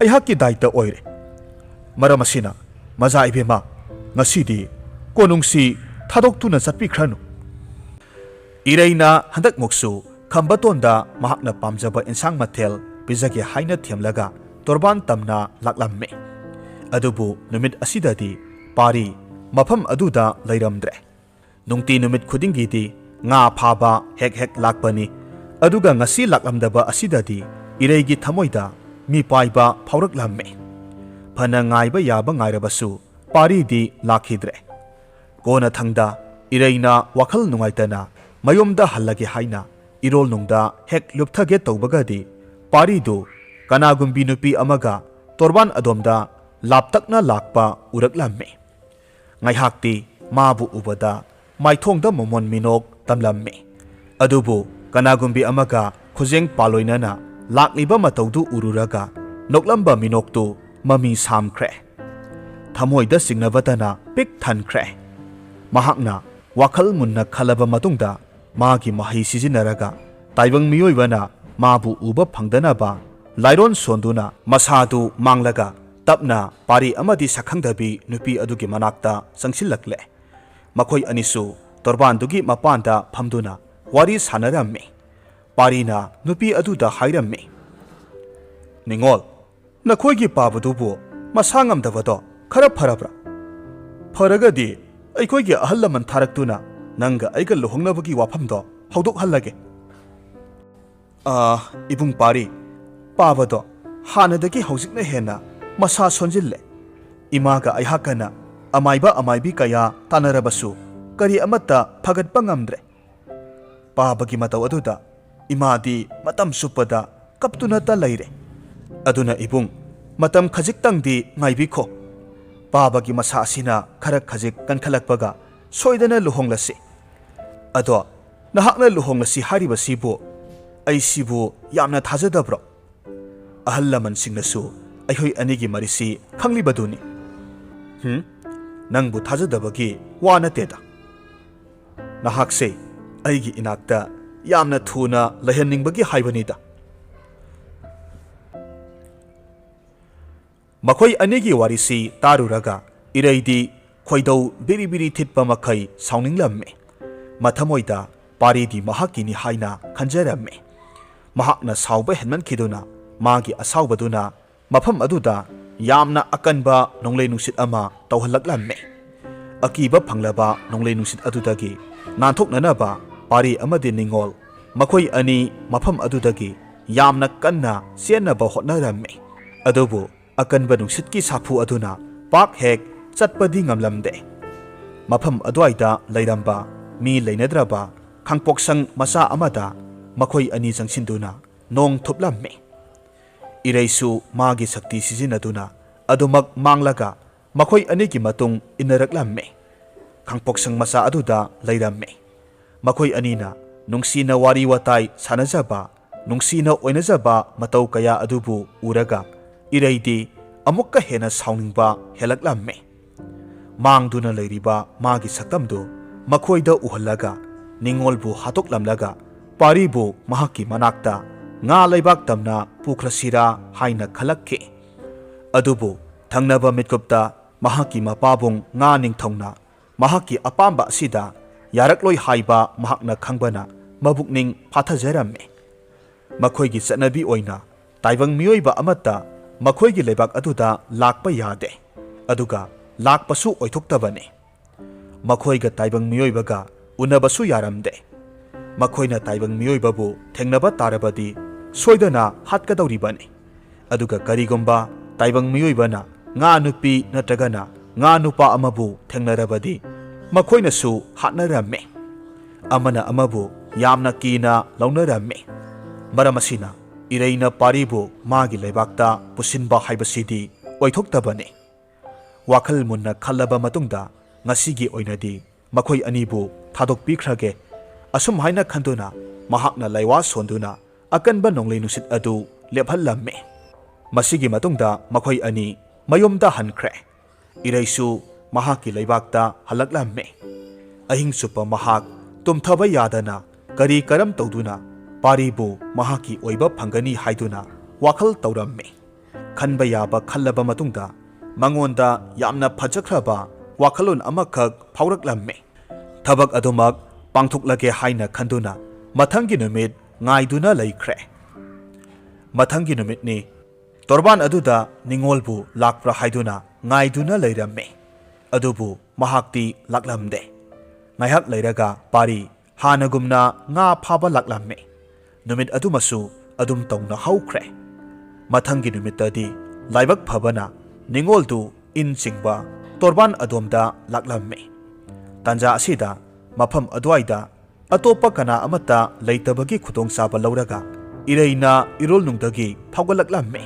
ꯑꯩꯍꯥꯛꯀꯤ ꯗꯥꯏꯇ ꯑꯣꯏꯔꯦ꯫ ꯃꯔꯝ ꯑꯁꯤꯅ, ꯃꯆꯥ ꯏꯕꯦꯝꯃ, ꯉꯁꯤꯗꯤ ꯀꯣꯅꯨꯡꯁꯤ ꯊꯥꯗꯣꯛꯇꯨꯅ ꯆꯠꯄꯤꯈ꯭ꯔꯅꯨ꯫" ꯏꯔꯩꯅ ꯍꯟꯗꯛꯃꯨꯛꯁꯨ ꯈꯝꯕꯇꯣꯟꯗ ꯃꯍꯥꯛꯅ ꯄꯥꯝꯖꯕ ꯏꯟꯁꯥꯡ ꯃꯊꯦꯜ ꯄꯤꯖꯒꯦ ꯍꯥꯏꯅ ꯊꯦꯝꯂꯒ ꯇꯣꯔꯕꯥꯟ ꯇꯝꯅ ꯂꯥꯛꯂꯝꯃꯤ꯫ ꯑꯗꯨꯕꯨ ꯅꯨꯃꯤꯠ ꯑꯁꯤꯗꯗꯤ ꯄꯥꯔꯤ ꯃꯐꯝ ꯑꯗꯨꯗ ꯂꯩꯔꯝꯗ꯭ꯔꯦ꯫ ꯅꯨꯡꯇꯤ ꯅꯨꯃꯤꯠ ꯈꯨꯗꯤꯡꯒꯤꯗꯤ ꯉꯥ ꯐꯥꯕ ꯍꯦꯛ ꯍꯦꯛ ꯂꯥꯛꯄꯅꯤ꯫ ꯑꯗꯨꯒ ꯉꯁꯤ ꯂꯥꯛꯂꯝꯗꯕ ꯑꯁꯤꯗꯗꯤ ꯏꯔꯩꯒꯤ ꯊꯃꯣꯏꯗ ꯃꯤꯄꯥꯏꯕ ꯐꯥꯎꯔꯛꯂꯝꯃꯤ꯫ ꯐꯅ ꯉꯥꯏꯕ ꯌꯥꯕ ꯉꯥꯏꯔꯕꯁꯨ ꯄꯥꯔꯤꯗꯤ ꯂꯥꯛꯈꯤꯗ꯭ꯔꯦ꯫ ꯀꯣꯟꯅꯊꯪꯗ ꯏꯔꯩꯅ ꯋꯥꯈꯜ ꯅꯨꯡꯉꯥꯏꯇꯅ ꯃꯌꯨꯝꯗ ꯍꯜꯂꯒꯦ ꯍꯥꯏꯅ ꯏꯔꯣꯜꯅꯨꯡꯗ ꯍꯦꯛ ꯂꯨꯞꯊꯒꯦ ꯇꯧꯕꯒꯗꯤ, ꯄꯥꯔꯤꯗꯨ ꯀꯅꯥꯒꯨꯝꯕꯤ ꯅꯨꯄꯤ ꯑꯃꯒ ꯇꯣꯔꯕꯥꯟ ꯑꯗꯣꯝꯗ ꯂꯥꯞꯇꯛꯅ ꯂꯥꯛꯄ ꯎꯔꯛꯂꯝꯃꯤ꯫ ꯉꯥꯏꯍꯥꯛꯇꯤ ꯃꯥꯕꯨ ꯎꯕꯗ ꯃꯥꯏꯊꯣꯡꯗ ꯃꯃꯣꯟ ꯃꯤꯅꯣꯛ ꯇꯝꯂꯝꯃꯤ꯫ ꯑꯗꯨꯕꯨ ꯀꯅꯥꯒꯨꯝꯕꯤ ꯑꯃꯒ ꯈꯨꯖꯦꯡ ꯄꯥꯂꯣꯏꯅꯅ ꯂꯥꯛꯂꯤꯕ ꯃꯇꯧꯗꯨ ꯎꯔꯨꯔꯒ ꯅꯣꯛꯂꯝꯕ ꯃꯤꯅꯣꯛꯇꯨ ꯃꯃꯤ ꯁꯥꯝꯈ꯭ꯔꯦ꯫ ꯊꯃꯣꯏꯗ ꯆꯤꯡꯅꯕꯇꯅ ꯄꯤꯛ ꯊꯟꯈ꯭ꯔꯦ꯫ ꯃꯍꯥꯛꯅ ꯋꯥꯈꯜ ꯃꯨꯟꯅ ꯈꯜꯂꯕ ꯃꯇꯨꯡꯗ, ꯃꯥꯒꯤ ꯃꯍꯩ ꯁꯤꯖꯤꯟꯅꯔꯒ ꯇꯥꯏꯕꯪ ꯃꯤꯑꯣꯏꯕꯅ ꯃꯥꯕꯨ ꯎꯕ ꯐꯪꯗꯅꯕ ꯂꯥꯏꯔꯣꯟ ꯁꯣꯟꯗꯨꯅ ꯃꯁꯥꯗꯨ ꯃꯥꯡꯂꯒ ꯇꯞꯅ ꯄꯥꯔꯤ ꯑꯃꯗꯤ ꯁꯛꯈꯪꯗꯕꯤ ꯅꯨꯄꯤ ꯑꯗꯨꯒꯤ ꯃꯅꯥꯛꯇ ꯆꯪꯁꯤꯜꯂꯛꯂꯦ꯫ ꯃꯈꯣꯏ ꯑꯅꯤꯁꯨ ꯇꯣꯔꯕꯥꯟꯗꯨꯒꯤ ꯃꯄꯥꯟꯗ ꯐꯝꯗꯨꯅ ꯋꯥꯔꯤ ꯁꯥꯟꯅꯔꯝꯃꯤ꯫ ꯄꯥꯔꯤꯅ ꯅꯨꯄꯤ ꯑꯗꯨꯗ ꯍꯥꯏꯔꯝꯃꯤ, "ꯅꯤꯉꯣꯜ, ꯅꯈꯣꯏꯒꯤ ꯄꯥꯕꯗꯨꯕꯨ ꯃꯁꯥ ꯉꯝꯗꯕꯗꯣ ꯈꯔ ꯐꯔꯕ꯭ꯔꯥ? ꯐꯔꯒꯗꯤ ꯑꯩꯈꯣꯏꯒꯤ ꯑꯍꯜ ꯂꯃꯟ ꯊꯥꯔꯛꯇꯨꯅ ꯅꯪꯒ ꯑꯩꯒ ꯂꯨꯍꯣꯡꯅꯕꯒꯤ ꯋꯥꯐꯝꯗꯣ ꯍꯧꯗꯣꯛꯍꯜꯂꯒꯦ꯫" "ꯑꯥ, ꯏꯕꯨꯡ ꯄꯥꯔꯤ, ꯄꯥꯕꯗꯣ ꯍꯥꯟꯅꯗꯒꯤ ꯍꯧꯖꯤꯛꯅ ꯍꯦꯟꯅ ꯃꯁꯥ ꯁꯣꯟꯖꯤꯜꯂꯦ꯫ ꯏꯃꯥꯒ ꯑꯩꯍꯥꯛꯀꯅ ꯑꯃꯥꯏꯕ ꯑꯃꯥꯏꯕꯤ ꯀꯌꯥ ꯇꯥꯟꯅꯔꯕꯁꯨ ꯀꯔꯤ ꯑꯃꯠꯇ ꯐꯒꯠꯄ ꯉꯝꯗ꯭ꯔꯦ꯫ ꯄꯥꯕꯒꯤ ꯃꯇꯧ ꯑꯗꯨꯗ ꯏꯃꯥꯗꯤ ꯃꯇꯝ ꯆꯨꯞꯄꯗ ꯀꯞꯇꯨꯅꯇ ꯂꯩꯔꯦ꯫ ꯑꯗꯨꯅ ꯏꯕꯨꯡ, ꯃꯇꯝ ꯈꯖꯤꯛꯇꯪꯗꯤ ꯉꯥꯏꯕꯤꯈꯣ꯫ ꯄꯥꯕꯒꯤ ꯃꯁꯥ ꯑꯁꯤꯅ ꯈꯔ ꯈꯖꯤꯛ ꯀꯟꯈꯠꯂꯛꯄꯒ ꯁꯣꯏꯗꯅ ꯂꯨꯍꯣꯡꯂꯁꯤ꯫ ꯑꯗꯣ ꯅꯍꯥꯛꯅ ꯂꯨꯍꯣꯡꯂꯁꯤ ꯍꯥꯏꯔꯤꯕꯁꯤꯕꯨ ꯑꯩꯁꯤꯕꯨ ꯌꯥꯝꯅ ꯊꯥꯖꯗꯕ꯭ꯔꯣ? ꯑꯍꯜ ꯂꯃꯟꯁꯤꯡꯅꯁꯨ ꯑꯩꯈꯣꯏ ꯑꯅꯤꯒꯤ ꯃꯔꯤꯁꯤ ꯈꯪꯂꯤꯕꯗꯨꯅꯤ꯫" "ꯍꯨꯝ? ꯅꯪꯕꯨ ꯊꯥꯖꯗꯕꯒꯤ ꯋꯥ ꯅꯠꯇꯦꯗ꯫ ꯅꯍꯥꯛꯁꯦ ꯑꯩꯒꯤ ꯏꯅꯥꯛꯇ ꯌꯥꯝꯅ ꯊꯨꯅ ꯂꯩꯍꯟꯅꯤꯡꯕꯒꯤ ꯍꯥꯏꯕꯅꯤꯗ꯫" ꯃꯈꯣꯏ ꯑꯅꯤꯒꯤ ꯋꯥꯔꯤꯁꯤ ꯇꯥꯔꯨꯔꯒ ꯏꯔꯩꯗꯤ ꯈꯣꯏꯗꯧ ꯕꯤꯔꯤ ꯕꯤꯔꯤ ꯊꯤꯠꯄ ꯃꯈꯩ ꯁꯥꯎꯅꯤꯡꯂꯝꯃꯤ꯫ ꯃꯊꯃꯣꯏꯗ ꯄꯥꯔꯤꯗꯤ ꯃꯍꯥꯛꯀꯤꯅꯤ ꯍꯥꯏꯅ ꯈꯟꯖꯔꯝꯃꯤ꯫ ꯃꯍꯥꯛꯅ ꯁꯥꯎꯕ ꯍꯦꯟꯃꯟꯈꯤꯗꯨꯅ ꯃꯥꯒꯤ ꯑꯁꯥꯎꯕꯗꯨꯅ ꯃꯐꯝ ꯑꯗꯨꯗ ꯌꯥꯝꯅ ꯑꯀꯟꯕ ꯅꯣꯡꯂꯩ ꯅꯨꯡꯁꯤꯠ ꯑꯃ ꯇꯧꯍꯜꯂꯛꯂꯝꯃꯤ꯫ ꯑꯀꯤꯕ ꯐꯪꯂꯕ ꯅꯣꯡꯂꯩ ꯅꯨꯡꯁꯤꯠ ꯑꯗꯨꯗꯒꯤ ꯅꯥꯟꯊꯣꯛꯅꯅꯕ ꯄꯥꯔꯤ ꯑꯃꯗꯤ ꯅꯤꯉꯣꯜ ꯃꯈꯣꯏ ꯑꯅꯤ ꯃꯐꯝ ꯑꯗꯨꯗꯒꯤ ꯌꯥꯝꯅ ꯀꯟꯅ ꯆꯦꯟꯅꯕ ꯍꯣꯠꯅꯔꯝꯃꯤ꯫ ꯑꯗꯨꯕꯨ ꯑꯀꯟꯕ ꯅꯨꯡꯁꯤꯠꯀꯤ ꯁꯥꯐꯨ ꯑꯗꯨꯅ ꯄꯥꯛ ꯍꯦꯛ ꯆꯠꯄꯗꯤ ꯉꯝꯂꯝꯗꯦ꯫ ꯃꯐꯝ ꯑꯗꯨꯋꯥꯏꯗ ꯂꯩꯔꯝꯕ ꯃꯤ ꯂꯩꯅꯗ꯭ꯔꯕ ꯈꯥꯡꯄꯣꯛꯁꯪ ꯃꯆꯥ ꯑꯃꯗ ꯃꯈꯣꯏ ꯑꯅꯤ ꯆꯪꯁꯤꯟꯗꯨꯅ ꯅꯣꯡ ꯊꯨꯞꯂꯝꯃꯤ꯫ ꯏꯔꯩꯁꯨ ꯃꯥꯒꯤ ꯁꯛꯇꯤ ꯁꯤꯖꯤꯟꯅꯗꯨꯅ ꯑꯗꯨꯃꯛ ꯃꯥꯡꯂꯒ ꯃꯈꯣꯏ ꯑꯅꯤꯒꯤ ꯃꯇꯨꯡ ꯏꯟꯅꯔꯛꯂꯝꯃꯤ꯫ ꯈꯥꯡꯄꯣꯛꯁꯪ ꯃꯆꯥ ꯑꯗꯨꯗ ꯂꯩꯔꯝꯃꯤ꯫ ꯃꯈꯣꯏ ꯑꯅꯤꯅ ꯅꯨꯡꯁꯤꯅ ꯋꯥꯔꯤ ꯋꯥꯇꯥꯏ ꯁꯥꯟꯅꯖꯕ, ꯅꯨꯡꯁꯤꯅ ꯑꯣꯏꯅꯖꯕ ꯃꯇꯧ ꯀꯌꯥ ꯑꯗꯨꯕꯨ ꯎꯔꯒ ꯏꯔꯩꯗꯤ ꯑꯃꯨꯛꯀ ꯍꯦꯟꯅ ꯁꯥꯎꯅꯤꯡꯕ ꯍꯦꯜꯂꯛꯂꯝꯃꯤ꯫ ꯃꯥꯡꯗꯨꯅ ꯂꯩꯔꯤꯕ ꯃꯥꯒꯤ ꯁꯛꯇꯝꯗꯨ ꯃꯈꯣꯏꯗ ꯎꯍꯜꯂꯒ ꯅꯤꯡꯉꯣꯜꯕꯨ ꯍꯥꯠꯇꯣꯛꯂꯝꯂꯒ ꯄꯥꯔꯤꯕꯨ ꯃꯍꯥꯛꯀꯤ ꯃꯅꯥꯛꯇ ꯉꯥ ꯂꯩꯕꯥꯛ ꯇꯝꯅ ꯄꯨꯈ꯭ꯔꯁꯤꯔꯥ ꯍꯥꯏꯅ ꯈꯜꯂꯛꯈꯤ꯫ ꯑꯗꯨꯕꯨ ꯊꯪꯅꯕ ꯃꯤꯠꯀꯨꯞꯇ ꯃꯍꯥꯛꯀꯤ ꯃꯄꯥꯕꯨꯡ ꯉꯥ ꯅꯤꯡꯊꯧꯅ ꯃꯍꯥꯛꯀꯤ ꯑꯄꯥꯝꯕ ꯑꯁꯤꯗ ꯌꯥꯔꯛꯂꯣꯏ ꯍꯥꯏꯕ ꯃꯍꯥꯛꯅ ꯈꯪꯕꯅ ꯃꯕꯨꯛꯅꯤꯡ ꯐꯥꯊꯖꯔꯝꯃꯤ꯫ ꯃꯈꯣꯏꯒꯤ ꯆꯠꯅꯕꯤ ꯑꯣꯏꯅ ꯇꯥꯏꯕꯪ ꯃꯤꯑꯣꯏꯕ ꯑꯃꯠꯇ ꯃꯈꯣꯏꯒꯤ ꯂꯩꯕꯥꯛ ꯑꯗꯨꯗ ꯂꯥꯛꯄ ꯌꯥꯗꯦ, ꯑꯗꯨꯒ ꯂꯥꯛꯄꯁꯨ ꯑꯣꯏꯊꯣꯛꯇꯕꯅꯤ꯫ ꯃꯈꯣꯏꯒ ꯇꯥꯏꯕꯪ ꯃꯤꯑꯣꯏꯕꯒ ꯎꯅꯕꯁꯨ ꯌꯥꯔꯝꯗꯦ꯫ ꯃꯈꯣꯏꯅ ꯇꯥꯏꯕꯪ ꯃꯤꯑꯣꯏꯕꯕꯨ ꯊꯦꯡꯅꯕ ꯇꯥꯔꯕꯗꯤ ꯁꯣꯏꯗꯅ ꯍꯥꯠꯀꯗꯧꯔꯤꯕꯅꯤ꯫ ꯑꯗꯨꯒ ꯀꯔꯤꯒꯨꯝꯕ ꯇꯥꯏꯕꯪ ꯃꯤꯑꯣꯏꯕꯅ ꯉꯥ ꯅꯨꯄꯤ ꯅꯠꯇ꯭ꯔꯒꯅ ꯉꯥ ꯅꯨꯄꯥ ꯑꯃꯕꯨ ꯊꯦꯡꯅꯔꯕꯗꯤ ꯃꯈꯣꯏꯅꯁꯨ ꯍꯥꯠꯅꯔꯝꯃꯤ꯫ ꯑꯃꯅ ꯑꯃꯕꯨ ꯌꯥꯝꯅ ꯀꯤꯅ ꯂꯧꯅꯔꯝꯃꯤ꯫ ꯃꯔꯝ ꯑꯁꯤꯅ ꯏꯔꯩꯅ ꯄꯥꯔꯤꯕꯨ ꯃꯥꯒꯤ ꯂꯩꯕꯥꯛꯇ ꯄꯨꯁꯤꯟꯕ ꯍꯥꯏꯕꯁꯤꯗꯤ ꯑꯣꯏꯊꯣꯛꯇꯕꯅꯤ꯫ ꯋꯥꯈꯜ ꯃꯨꯟꯅ ꯈꯜꯂꯕ ꯃꯇꯨꯡꯗ ꯉꯁꯤꯒꯤ ꯑꯣꯏꯅꯗꯤ ꯃꯈꯣꯏ ꯑꯅꯤꯕꯨ ꯊꯥꯗꯣꯛꯄꯤꯈ꯭ꯔꯒꯦ꯫ ꯑꯁꯨꯝ ꯍꯥꯏꯅ ꯈꯟꯗꯨꯅ ꯃꯍꯥꯛꯅ ꯂꯥꯏꯋꯥ ꯁꯣꯟꯗꯨꯅ ꯑꯀꯟꯕ ꯅꯣꯡꯂꯩ ꯅꯨꯡꯁꯤꯠ ꯑꯗꯨ ꯂꯦꯞꯍꯜꯂꯝꯃꯤ꯫ ꯃꯁꯤꯒꯤ ꯃꯇꯨꯡꯗ ꯃꯈꯣꯏ ꯑꯅꯤ ꯃꯌꯨꯝꯗ ꯍꯟꯈ꯭ꯔꯦ꯫ ꯏꯔꯩꯁꯨ ꯃꯍꯥꯛꯀꯤ ꯂꯩꯕꯥꯛꯇ ꯍꯜꯂꯛꯂꯝꯃꯤ꯫ ꯑꯍꯤꯡ ꯆꯨꯞꯄ ꯃꯍꯥꯛ ꯇꯨꯝꯊꯕ ꯌꯥꯗꯅ ꯀꯔꯤ ꯀꯔꯝ ꯇꯧꯗꯨꯅ ꯄꯥꯔꯤꯕꯨ ꯃꯍꯥꯛꯀꯤ ꯑꯣꯏꯕ ꯐꯪꯒꯅꯤ ꯍꯥꯏꯗꯨꯅ ꯋꯥꯈꯜ ꯇꯧꯔꯝꯃꯤ꯫ ꯈꯟꯕ ꯌꯥꯕ ꯈꯜꯂꯕ ꯃꯇꯨꯡꯗ ꯃꯉꯣꯟꯗ ꯌꯥꯝꯅ ꯐꯖꯈ꯭ꯔꯕ ꯋꯥꯈꯜꯂꯣꯟ ꯑꯃꯈꯛ ꯐꯥꯎꯔꯛꯂꯝꯃꯤ꯫ ꯊꯕꯛ ꯑꯗꯨꯃꯛ ꯄꯥꯡꯊꯣꯛꯂꯒꯦ ꯍꯥꯏꯅ ꯈꯟꯗꯨꯅ ꯃꯊꯪꯒꯤ ꯅꯨꯃꯤꯠ ꯉꯥꯏꯗꯨꯅ ꯂꯩꯈ꯭ꯔꯦ꯫ ꯃꯊꯪꯒꯤ ꯅꯨꯃꯤꯠꯅꯤ꯫ ꯇꯣꯔꯕꯥꯟ ꯑꯗꯨꯗ ꯅꯤꯡꯉꯣꯜꯕꯨ ꯂꯥꯛꯄ꯭ꯔꯥ ꯍꯥꯏꯗꯨꯅ ꯉꯥꯏꯗꯨꯅ ꯂꯩꯔꯝꯃꯤ꯫ ꯑꯗꯨꯕꯨ ꯃꯍꯥꯛꯇꯤ ꯂꯥꯛꯂꯝꯗꯦ꯫ ꯉꯥꯏꯍꯥꯛ ꯂꯩꯔꯒ ꯄꯥꯔꯤ ꯍꯥꯟꯅꯒꯨꯝꯅ ꯉꯥ ꯐꯥꯕ ꯂꯥꯛꯂꯝꯃꯤ꯫ ꯅꯨꯃꯤꯠ ꯑꯗꯨꯃꯁꯨ ꯑꯗꯨꯝ ꯇꯧꯅ ꯍꯧꯈ꯭ꯔꯦ꯫ ꯃꯊꯪꯒꯤ ꯅꯨꯃꯤꯠꯇꯗꯤ ꯂꯥꯏꯕꯛ ꯐꯕꯅ ꯅꯤꯡꯉꯣꯜꯗꯨ ꯏꯟ ꯆꯤꯡꯕ ꯇꯣꯔꯕꯥꯟ ꯑꯗꯣꯝꯗ ꯂꯥꯛꯂꯝꯃꯤ꯫ ꯇꯥꯟꯖꯥ ꯑꯁꯤꯗ ꯃꯐꯝ ꯑꯗꯨꯋꯥꯏꯗ ꯑꯇꯣꯞꯄ ꯀꯅꯥ ꯑꯃꯠꯇ ꯂꯩꯇꯕꯒꯤ ꯈꯨꯗꯣꯡꯆꯥꯕ ꯂꯧꯔꯒ ꯏꯔꯩꯅ ꯏꯔꯣꯜꯅꯨꯡꯗꯒꯤ ꯊꯧꯒꯠꯂꯛꯂꯝꯃꯤ꯫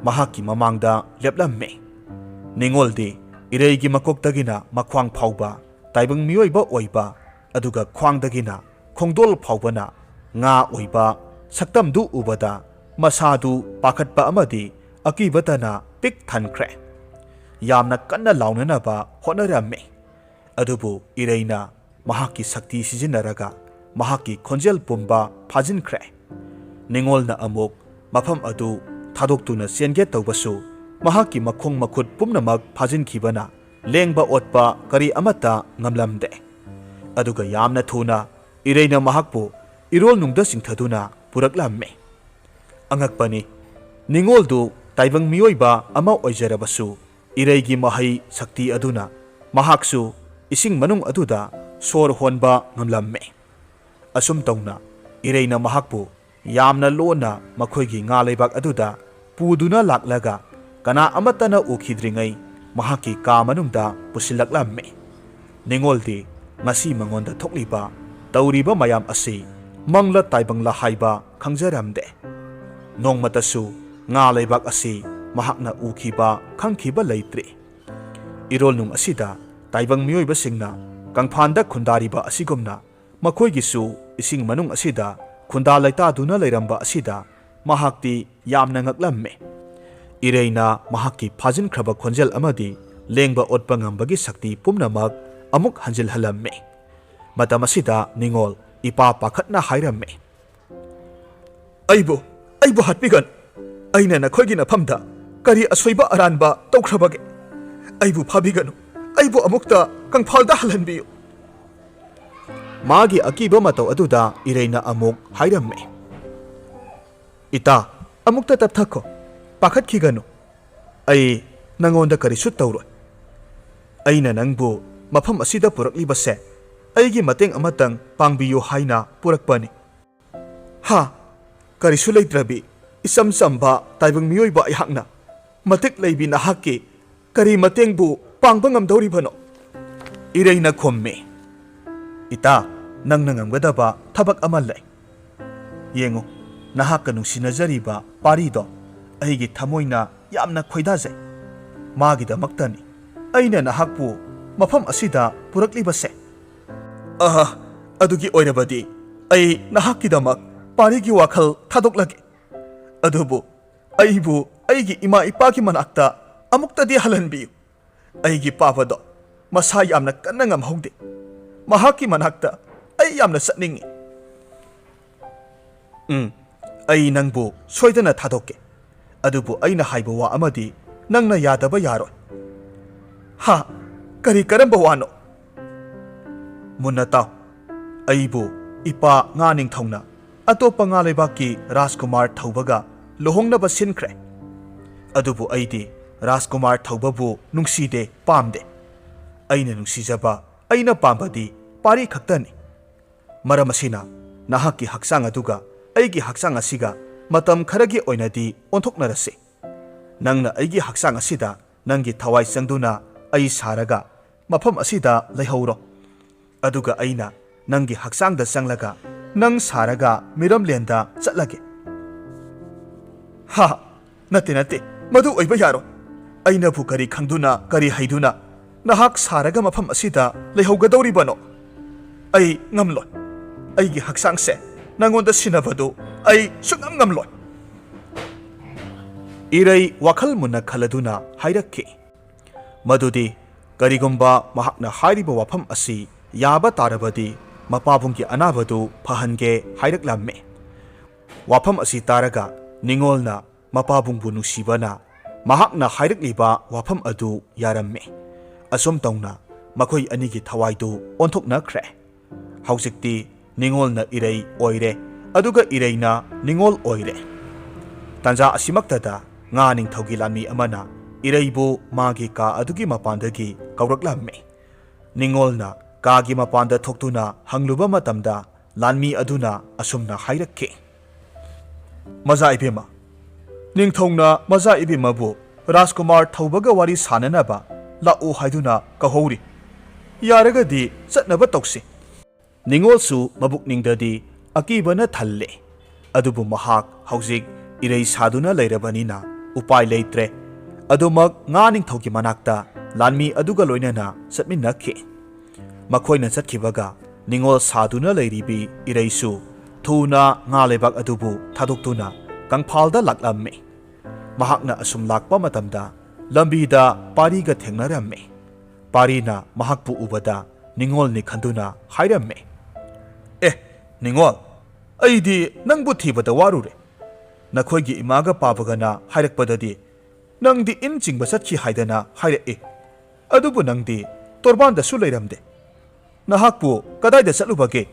ꯃꯍꯥꯛꯀꯤ ꯃꯃꯥꯡꯗ ꯂꯦꯞꯂꯝꯃꯤ꯫ ꯅꯤꯉꯣꯜꯗꯤ ꯏꯔꯩꯒꯤ ꯃꯀꯣꯛꯇꯒꯤꯅ ꯃꯈ꯭ꯋꯥꯡ ꯐꯥꯎꯕ ꯇꯥꯏꯕꯪ ꯃꯤꯑꯣꯏꯕ ꯑꯣꯏꯕ, ꯑꯗꯨꯒ ꯈ꯭ꯋꯥꯡꯗꯒꯤꯅ ꯈꯣꯡꯗꯣꯜ ꯐꯥꯎꯕꯅ ꯉꯥ ꯑꯣꯏꯕ ꯁꯛꯇꯝꯗꯨ ꯎꯕꯗ ꯃꯁꯥꯗꯨ ꯄꯥꯈꯠꯄ ꯑꯃꯗꯤ ꯑꯀꯤꯕꯇꯅ ꯄꯤꯛ ꯊꯟꯈ꯭ꯔꯦ꯫ ꯌꯥꯝꯅ ꯀꯟꯅ ꯂꯥꯎꯅꯅꯕ ꯍꯣꯠꯅꯔꯝꯃꯤ꯫ ꯑꯗꯨꯕꯨ ꯏꯔꯩꯅ ꯃꯍꯥꯛꯀꯤ ꯁꯛꯇꯤ ꯁꯤꯖꯤꯟꯅꯔꯒ ꯃꯍꯥꯛꯀꯤ ꯈꯣꯟꯖꯦꯜ ꯄꯨꯝꯕ ꯐꯥꯖꯤꯟꯈ꯭ꯔꯦ꯫ ꯅꯤꯉꯣꯜꯅ ꯑꯃꯨꯛ ꯃꯐꯝ ꯑꯗꯨ ꯊꯥꯗꯣꯛꯇꯨꯅ ꯆꯦꯟꯒꯦ ꯇꯧꯕꯁꯨ ꯃꯍꯥꯛꯀꯤ ꯃꯈꯣꯡ ꯃꯈꯨꯠ ꯄꯨꯝꯅꯃꯛ ꯐꯥꯖꯤꯟꯈꯤꯕꯅ ꯂꯦꯡꯕ ꯑꯣꯠꯄ ꯀꯔꯤ ꯑꯃꯠꯇ ꯉꯝꯂꯝꯗꯦ꯫ ꯑꯗꯨꯒ ꯌꯥꯝꯅ ꯊꯨꯅ ꯏꯔꯩꯅ ꯃꯍꯥꯛꯄꯨ ꯏꯔꯣꯜꯅꯨꯡꯗ ꯆꯤꯡꯊꯗꯨꯅ ꯄꯨꯔꯛꯂꯝꯃꯤ꯫ ꯑꯉꯛꯄꯅꯤ, ꯅꯤꯉꯣꯜꯗꯨ ꯇꯥꯏꯕꯪ ꯃꯤꯑꯣꯏꯕ ꯑꯃ ꯑꯣꯏꯖꯔꯕꯁꯨ ꯏꯔꯩꯒꯤ ꯃꯍꯩ ꯁꯛꯇꯤ ꯑꯗꯨꯅ ꯃꯍꯥꯛꯁꯨ ꯏꯁꯤꯡ ꯃꯅꯨꯡ ꯑꯗꯨꯗ ꯁꯣꯔ ꯍꯣꯟꯕ ꯉꯝꯂꯝꯃꯤ꯫ ꯑꯁꯨꯝ ꯇꯧꯅ ꯏꯔꯩꯅ ꯃꯍꯥꯛꯄꯨ ꯌꯥꯝꯅ ꯂꯣꯟꯅ ꯃꯈꯣꯏꯒꯤ ꯉꯥ ꯂꯩꯕꯥꯛ ꯑꯗꯨꯗ ꯄꯨꯗꯨꯅ ꯂꯥꯛꯂꯒ ꯀꯅꯥ ꯑꯃꯠꯇꯅ ꯎꯈꯤꯗ꯭ꯔꯤꯉꯩ ꯃꯍꯥꯛꯀꯤ ꯀꯥ ꯃꯅꯨꯡꯗ ꯄꯨꯁꯤꯜꯂꯛꯂꯝꯃꯤ꯫ ꯅꯤꯉꯣꯜꯗꯤ ꯉꯁꯤ ꯃꯉꯣꯟꯗ ꯊꯣꯛꯂꯤꯕ, ꯇꯧꯔꯤꯕ ꯃꯌꯥꯝ ꯑꯁꯤ ꯃꯪꯂ ꯇꯥꯏꯕꯪꯂ ꯍꯥꯏꯕ ꯈꯪꯖꯔꯝꯗꯦ꯫ ꯅꯣꯡꯃꯇꯁꯨ ꯉꯥ ꯂꯩꯕꯥꯛ ꯑꯁꯤ ꯃꯍꯥꯛꯅ ꯎꯈꯤꯕ, ꯈꯪꯈꯤꯕ ꯂꯩꯇ꯭ꯔꯤ꯫ ꯏꯔꯣꯜꯅꯨꯡ ꯑꯁꯤꯗ ꯇꯥꯏꯕꯪ ꯃꯤꯑꯣꯏꯕꯁꯤꯡꯅ ꯀꯪꯐꯥꯟꯗ ꯈꯨꯟꯗꯥꯔꯤꯕ ꯑꯁꯤꯒꯨꯝꯅ ꯃꯈꯣꯏꯒꯤꯁꯨ ꯏꯁꯤꯡ ꯃꯅꯨꯡ ꯑꯁꯤꯗ ꯈꯨꯟꯗꯥ ꯂꯩꯇꯥꯗꯨꯅ ꯂꯩꯔꯝꯕ ꯑꯁꯤꯗ ꯃꯍꯥꯛꯇꯤ ꯌꯥꯝꯅ ꯉꯛꯂꯝꯃꯤ꯫ ꯏꯔꯩꯅ ꯃꯍꯥꯛꯀꯤ ꯐꯥꯖꯤꯟꯈ꯭ꯔꯕ ꯈꯣꯟꯖꯦꯜ ꯑꯃꯗꯤ ꯂꯦꯡꯕ ꯑꯣꯠꯄ ꯉꯝꯕꯒꯤ ꯁꯛꯇꯤ ꯄꯨꯝꯅꯃꯛ ꯑꯃꯨꯛ ꯍꯟꯖꯤꯜꯍꯜꯂꯝꯃꯤ꯫ ꯃꯇꯝ ꯑꯁꯤꯗ ꯅꯤꯉꯣꯜ ꯏꯄꯥ ꯄꯥꯈꯠꯅ ꯍꯥꯏꯔꯝꯃꯤ, "ꯑꯩꯕꯨ, ꯑꯩꯕꯨ ꯍꯥꯠꯄꯤꯒꯅꯨ꯫ ꯑꯩꯅ ꯅꯈꯣꯏꯒꯤ ꯅꯐꯝꯗ ꯀꯔꯤ ꯑꯁꯣꯏꯕ ꯑꯔꯥꯟꯕ ꯇꯧꯈ꯭ꯔꯕꯒꯦ? ꯑꯩꯕꯨ ꯐꯥꯕꯤꯒꯅꯨ꯫ ꯑꯩꯕꯨ ꯑꯃꯨꯛꯇ ꯀꯪꯐꯥꯜꯗ ꯍꯜꯍꯟꯕꯤꯌꯨ꯫" ꯃꯥꯒꯤ ꯑꯀꯤꯕ ꯃꯇꯧ ꯑꯗꯨꯗ ꯏꯔꯩꯅ ꯑꯃꯨꯛ ꯍꯥꯏꯔꯝꯃꯤ, "ꯏꯇꯥ, ꯑꯃꯨꯛꯇ ꯇꯞꯊꯈꯣ꯫ ꯄꯥꯈꯠꯈꯤꯒꯅꯨ꯫ ꯑꯩ ꯅꯉꯣꯟꯗ ꯀꯔꯤꯁꯨ ꯇꯧꯔꯣꯏ꯫ ꯑꯩꯅ ꯅꯪꯕꯨ ꯃꯐꯝ ꯑꯁꯤꯗ ꯄꯨꯔꯛꯂꯤꯕꯁꯦ ꯑꯩꯒꯤ ꯃꯇꯦꯡ ꯑꯃꯇꯪ ꯄꯥꯡꯕꯤꯌꯨ ꯍꯥꯏꯅ ꯄꯨꯔꯛꯄꯅꯤ꯫" "ꯍꯥ? ꯀꯔꯤꯁꯨ ꯂꯩꯇ꯭ꯔꯕꯤ ꯏꯆꯝ ꯆꯝꯕ ꯇꯥꯏꯕꯪ ꯃꯤꯑꯣꯏꯕ ꯑꯩꯍꯥꯛꯅ ꯃꯇꯤꯛ ꯂꯩꯕꯤ ꯅꯍꯥꯛꯀꯤ ꯀꯔꯤ ꯃꯇꯦꯡꯕꯨ ꯄꯥꯡꯕ ꯉꯝꯗꯧꯔꯤꯕꯅꯣ?" ꯏꯔꯩꯅ ꯈꯨꯝꯃꯤ, "ꯏꯇꯥ, ꯅꯪꯅ ꯉꯝꯒꯗꯕ ꯊꯕꯛ ꯑꯃ ꯂꯩ꯫ ꯌꯦꯡꯉꯨ, ꯅꯍꯥꯛꯀ ꯅꯨꯡꯁꯤꯅꯖꯔꯤꯕ ꯄꯥꯔꯤꯗꯣ ꯑꯩꯒꯤ ꯊꯃꯣꯏꯅ ꯌꯥꯝꯅ ꯈꯣꯏꯗꯥꯖꯩ꯫ ꯃꯥꯒꯤꯗꯃꯛꯇꯅꯤ ꯑꯩꯅ ꯅꯍꯥꯛꯄꯨ ꯃꯐꯝ ꯑꯁꯤꯗ ꯄꯨꯔꯛꯂꯤꯕꯁꯦ꯫ ꯑꯍ, ꯑꯗꯨꯒꯤ ꯑꯣꯏꯔꯕꯗꯤ ꯑꯩ ꯅꯍꯥꯛꯀꯤꯗꯃꯛ ꯄꯥꯔꯤꯒꯤ ꯋꯥꯈꯜ ꯊꯥꯗꯣꯛꯂꯒꯦ꯫ ꯑꯗꯨꯕꯨ ꯑꯩꯕꯨ ꯑꯩꯒꯤ ꯏꯃꯥ ꯏꯄꯥꯒꯤ ꯃꯅꯥꯛꯇ ꯑꯃꯨꯛꯇꯗꯤ ꯍꯜꯍꯟꯕꯤꯌꯨ꯫ ꯑꯩꯒꯤ ꯄꯥꯕꯗꯣ ꯃꯁꯥ ꯌꯥꯝꯅ ꯀꯟꯅ ꯉꯝꯍꯧꯗꯦ꯫ ꯃꯍꯥꯛꯀꯤ ꯃꯅꯥꯛꯇ ꯑꯩ ꯌꯥꯝꯅ ꯆꯠꯅꯤꯡꯏ꯫ ꯎꯝ, ꯑꯩ ꯅꯪꯕꯨ ꯁꯣꯏꯗꯅ ꯊꯥꯗꯣꯛꯀꯦ꯫ ꯑꯗꯨꯕꯨ ꯑꯩꯅ ꯍꯥꯏꯕ ꯋꯥ ꯑꯃꯗꯤ ꯅꯪꯅ ꯌꯥꯗꯕ ꯌꯥꯔꯣꯏ꯫ ꯍꯥ? ꯀꯔꯤ ꯀꯔꯝꯕ ꯋꯥꯅꯣ? ꯃꯨꯟꯅ ꯇꯥꯎ꯫ ꯑꯩꯕꯨ ꯏꯄꯥ ꯉꯥ ꯅꯤꯡꯊꯧꯅ ꯑꯇꯣꯞꯄ ꯉꯥ ꯂꯩꯕꯥꯛꯀꯤ ꯔꯥꯖꯀꯨꯃꯥꯔ ꯊꯧꯕꯒ ꯂꯨꯍꯣꯡꯅꯕ ꯁꯤꯟꯈ꯭ꯔꯦ꯫ ꯑꯗꯨꯕꯨ ꯑꯩꯗꯤ ꯔꯥꯖꯀꯨꯃꯥꯔ ꯊꯧꯕꯕꯨ ꯅꯨꯡꯁꯤꯗꯦ, ꯄꯥꯝꯗꯦ꯫ ꯑꯩꯅ ꯅꯨꯡꯁꯤꯖꯕ, ꯑꯩꯅ ꯄꯥꯝꯕꯗꯤ ꯄꯥꯔꯤ ꯈꯛꯇꯅꯤ꯫ ꯃꯔꯝ ꯑꯁꯤꯅ ꯅꯍꯥꯛꯀꯤ ꯍꯛꯆꯥꯡ ꯑꯗꯨꯒ ꯑꯩꯒꯤ ꯍꯛꯆꯥꯡ ꯑꯁꯤꯒ ꯃꯇꯝ ꯈꯔꯒꯤ ꯑꯣꯏꯅꯗꯤ ꯑꯣꯟꯊꯣꯛꯅꯔꯁꯤ꯫ ꯅꯪꯅ ꯑꯩꯒꯤ ꯍꯛꯆꯥꯡ ꯑꯁꯤꯗ ꯅꯪꯒꯤ ꯊꯋꯥꯏ ꯆꯪꯗꯨꯅ ꯑꯩ ꯁꯥꯔꯒ ꯃꯐꯝ ꯑꯁꯤꯗ ꯂꯩꯍꯧꯔꯣ꯫ ꯑꯗꯨꯒ ꯑꯩꯅ ꯅꯪꯒꯤ ꯍꯛꯆꯥꯡꯗ ꯆꯪꯂꯒ ꯅꯪ ꯁꯥꯔꯒ ꯃꯤꯔꯝꯂꯦꯟꯗ ꯆꯠꯂꯒꯦ꯫ ꯍꯥ, ꯅꯠꯇꯦ, ꯅꯠꯇꯦ, ꯃꯗꯨ ꯑꯣꯏꯕ ꯌꯥꯔꯣꯏ꯫ ꯑꯩꯅꯕꯨ ꯀꯔꯤ ꯈꯪꯗꯨꯅ, ꯀꯔꯤ ꯍꯩꯗꯨꯅ ꯅꯍꯥꯛ ꯁꯥꯔꯒ ꯃꯐꯝ ꯑꯁꯤꯗ ꯂꯩꯍꯧꯒꯗꯧꯔꯤꯕꯅꯣ? ꯑꯩ ꯉꯝꯂꯣꯏ꯫ ꯑꯩꯒꯤ ꯍꯛꯆꯥꯡꯁꯦ ꯅꯪꯉꯣꯟꯗ ꯁꯤꯟꯅꯕꯗꯨ ꯑꯩ ꯁꯨꯡꯉꯝ ꯉꯝꯂꯣꯏ꯫ ꯏꯔꯩ ꯋꯥꯈꯜ ꯃꯨꯟꯅ ꯈꯜꯂꯗꯨꯅ ꯍꯥꯏꯔꯛꯈꯤ꯫ ꯃꯗꯨꯗꯤ ꯀꯔꯤꯒꯨꯝꯕ ꯃꯍꯥꯛꯅ ꯍꯥꯏꯔꯤꯕ ꯋꯥꯐꯝ ꯑꯁꯤ ꯌꯥꯕ ꯇꯥꯔꯕꯗꯤ ꯃꯄꯥꯕꯨꯡꯒꯤ ꯑꯅꯥꯕꯗꯨ ꯐꯍꯟꯒꯦ ꯍꯥꯏꯔꯛꯂꯝꯃꯤ꯫ ꯋꯥꯐꯝ ꯑꯁꯤ ꯇꯥꯔꯒ ꯅꯤꯉꯣꯜꯅ ꯃꯄꯥꯕꯨꯡꯕꯨ ꯅꯨꯡꯁꯤꯕꯅ ꯃꯍꯥꯛꯅ ꯍꯥꯏꯔꯛꯂꯤꯕ ꯋꯥꯐꯝ ꯑꯗꯨ ꯌꯥꯔꯝꯃꯤ꯫ ꯑꯁꯨꯝ ꯇꯧꯅ ꯃꯈꯣꯏ ꯑꯅꯤꯒꯤ ꯊꯋꯥꯏꯗꯨ ꯑꯣꯟꯊꯣꯛꯅꯈ꯭ꯔꯦ꯫ ꯍꯧꯖꯤꯛꯇꯤ ꯅꯤꯉꯣꯜꯅ ꯏꯔꯩ ꯑꯣꯏꯔꯦ, ꯑꯗꯨꯒ ꯏꯔꯩꯅ ꯅꯤꯉꯣꯜ ꯑꯣꯏꯔꯦ꯫ ꯇꯥꯟꯖꯥ ꯑꯁꯤꯃꯛꯇꯗ ꯉꯥ ꯅꯤꯡꯊꯧꯒꯤ ꯂꯥꯟꯃꯤ ꯑꯃꯅ ꯏꯔꯩꯕꯨ ꯃꯥꯒꯤ ꯀꯥ ꯑꯗꯨꯒꯤ ꯃꯄꯥꯟꯗꯒꯤ ꯀꯧꯔꯛꯂꯝꯃꯤ꯫ ꯅꯤꯉꯣꯜꯅ ꯀꯥꯒꯤ ꯃꯄꯥꯟꯗ ꯊꯣꯛꯇꯨꯅ ꯍꯪꯂꯨꯕ ꯃꯇꯝꯗ ꯂꯥꯟꯃꯤ ꯑꯗꯨꯅ ꯑꯁꯨꯝꯅ ꯍꯥꯏꯔꯛꯈꯤ, "ꯃꯖꯥ ꯏꯕꯦꯝꯃ, ꯅꯤꯡꯊꯧꯅ ꯃꯖꯥ ꯏꯕꯦꯝꯃꯕꯨ ꯔꯥꯖꯀꯨꯃꯥꯔ ꯊꯧꯕꯒ ꯋꯥꯔꯤ ꯁꯥꯅꯅꯕ ꯂꯥꯛꯎ ꯍꯥꯏꯗꯨꯅ ꯀꯧꯍꯧꯔꯤ꯫ ꯌꯥꯔꯒꯗꯤ ꯆꯠꯅꯕ ꯇꯧꯁꯤ꯫" ꯅꯤꯉꯣꯜꯁꯨ ꯃꯕꯨꯛꯅꯤꯡꯗꯗꯤ ꯑꯀꯤꯕꯅ ꯊꯜꯂꯦ꯫ ꯑꯗꯨꯕꯨ ꯃꯍꯥꯛ ꯍꯧꯖꯤꯛ ꯏꯔꯩ ꯁꯥꯗꯨꯅ ꯂꯩꯔꯕꯅꯤꯅ ꯎꯄꯥꯏ ꯂꯩꯇ꯭ꯔꯦ꯫ ꯑꯗꯨꯃꯛ ꯉꯥ ꯅꯤꯡꯊꯧꯒꯤ ꯃꯅꯥꯛꯇ ꯂꯥꯟꯃꯤ ꯑꯗꯨꯒ ꯂꯣꯏꯅꯅ ꯆꯠꯃꯤꯟꯅꯈꯤ꯫ ꯃꯈꯣꯏꯅ ꯆꯠꯈꯤꯕꯒ ꯅꯤꯉꯣꯜ ꯁꯥꯗꯨꯅ ꯂꯩꯔꯤꯕꯤ ꯏꯔꯩꯁꯨ ꯊꯨꯅ ꯉꯥ ꯂꯩꯕꯥꯛ ꯑꯗꯨꯕꯨ ꯊꯥꯗꯣꯛꯇꯨꯅ ꯀꯪꯐꯥꯜꯗ ꯂꯥꯛꯂꯝꯃꯤ꯫ ꯃꯍꯥꯛꯅ ꯑꯁꯨꯝ ꯂꯥꯛꯄ ꯃꯇꯝꯗ ꯂꯝꯕꯤꯗ ꯄꯥꯔꯤꯒ ꯊꯦꯡꯅꯔꯝꯃꯤ꯫ ꯄꯥꯔꯤꯅ ꯃꯍꯥꯛꯄꯨ ꯎꯕꯗ ꯅꯤꯉꯣꯜꯅꯤ ꯈꯟꯗꯨꯅ ꯍꯥꯏꯔꯝꯃꯤ, "ꯑꯦ, ꯅꯤꯉꯣꯜ, ꯑꯩꯗꯤ ꯅꯪꯕꯨ ꯊꯤꯕꯗ ꯋꯥꯔꯨꯔꯦ꯫ ꯅꯈꯣꯏꯒꯤ ꯏꯃꯥꯒ ꯄꯥꯕꯒꯅ ꯍꯥꯏꯔꯛꯄꯗꯗꯤ ꯅꯪꯗꯤ ꯏꯟ ꯆꯤꯡꯕ ꯆꯠꯈꯤ ꯍꯥꯏꯗꯅ ꯍꯥꯏꯔꯛꯏ꯫ ꯑꯗꯨꯕꯨ ꯅꯪꯗꯤ ꯇꯣꯔꯕꯥꯟꯗꯁꯨ ꯂꯩꯔꯝꯗꯦ꯫ ꯅꯍꯥꯛꯄꯨ ꯀꯗꯥꯏꯗ ꯆꯠꯂꯨꯕꯒꯦ?"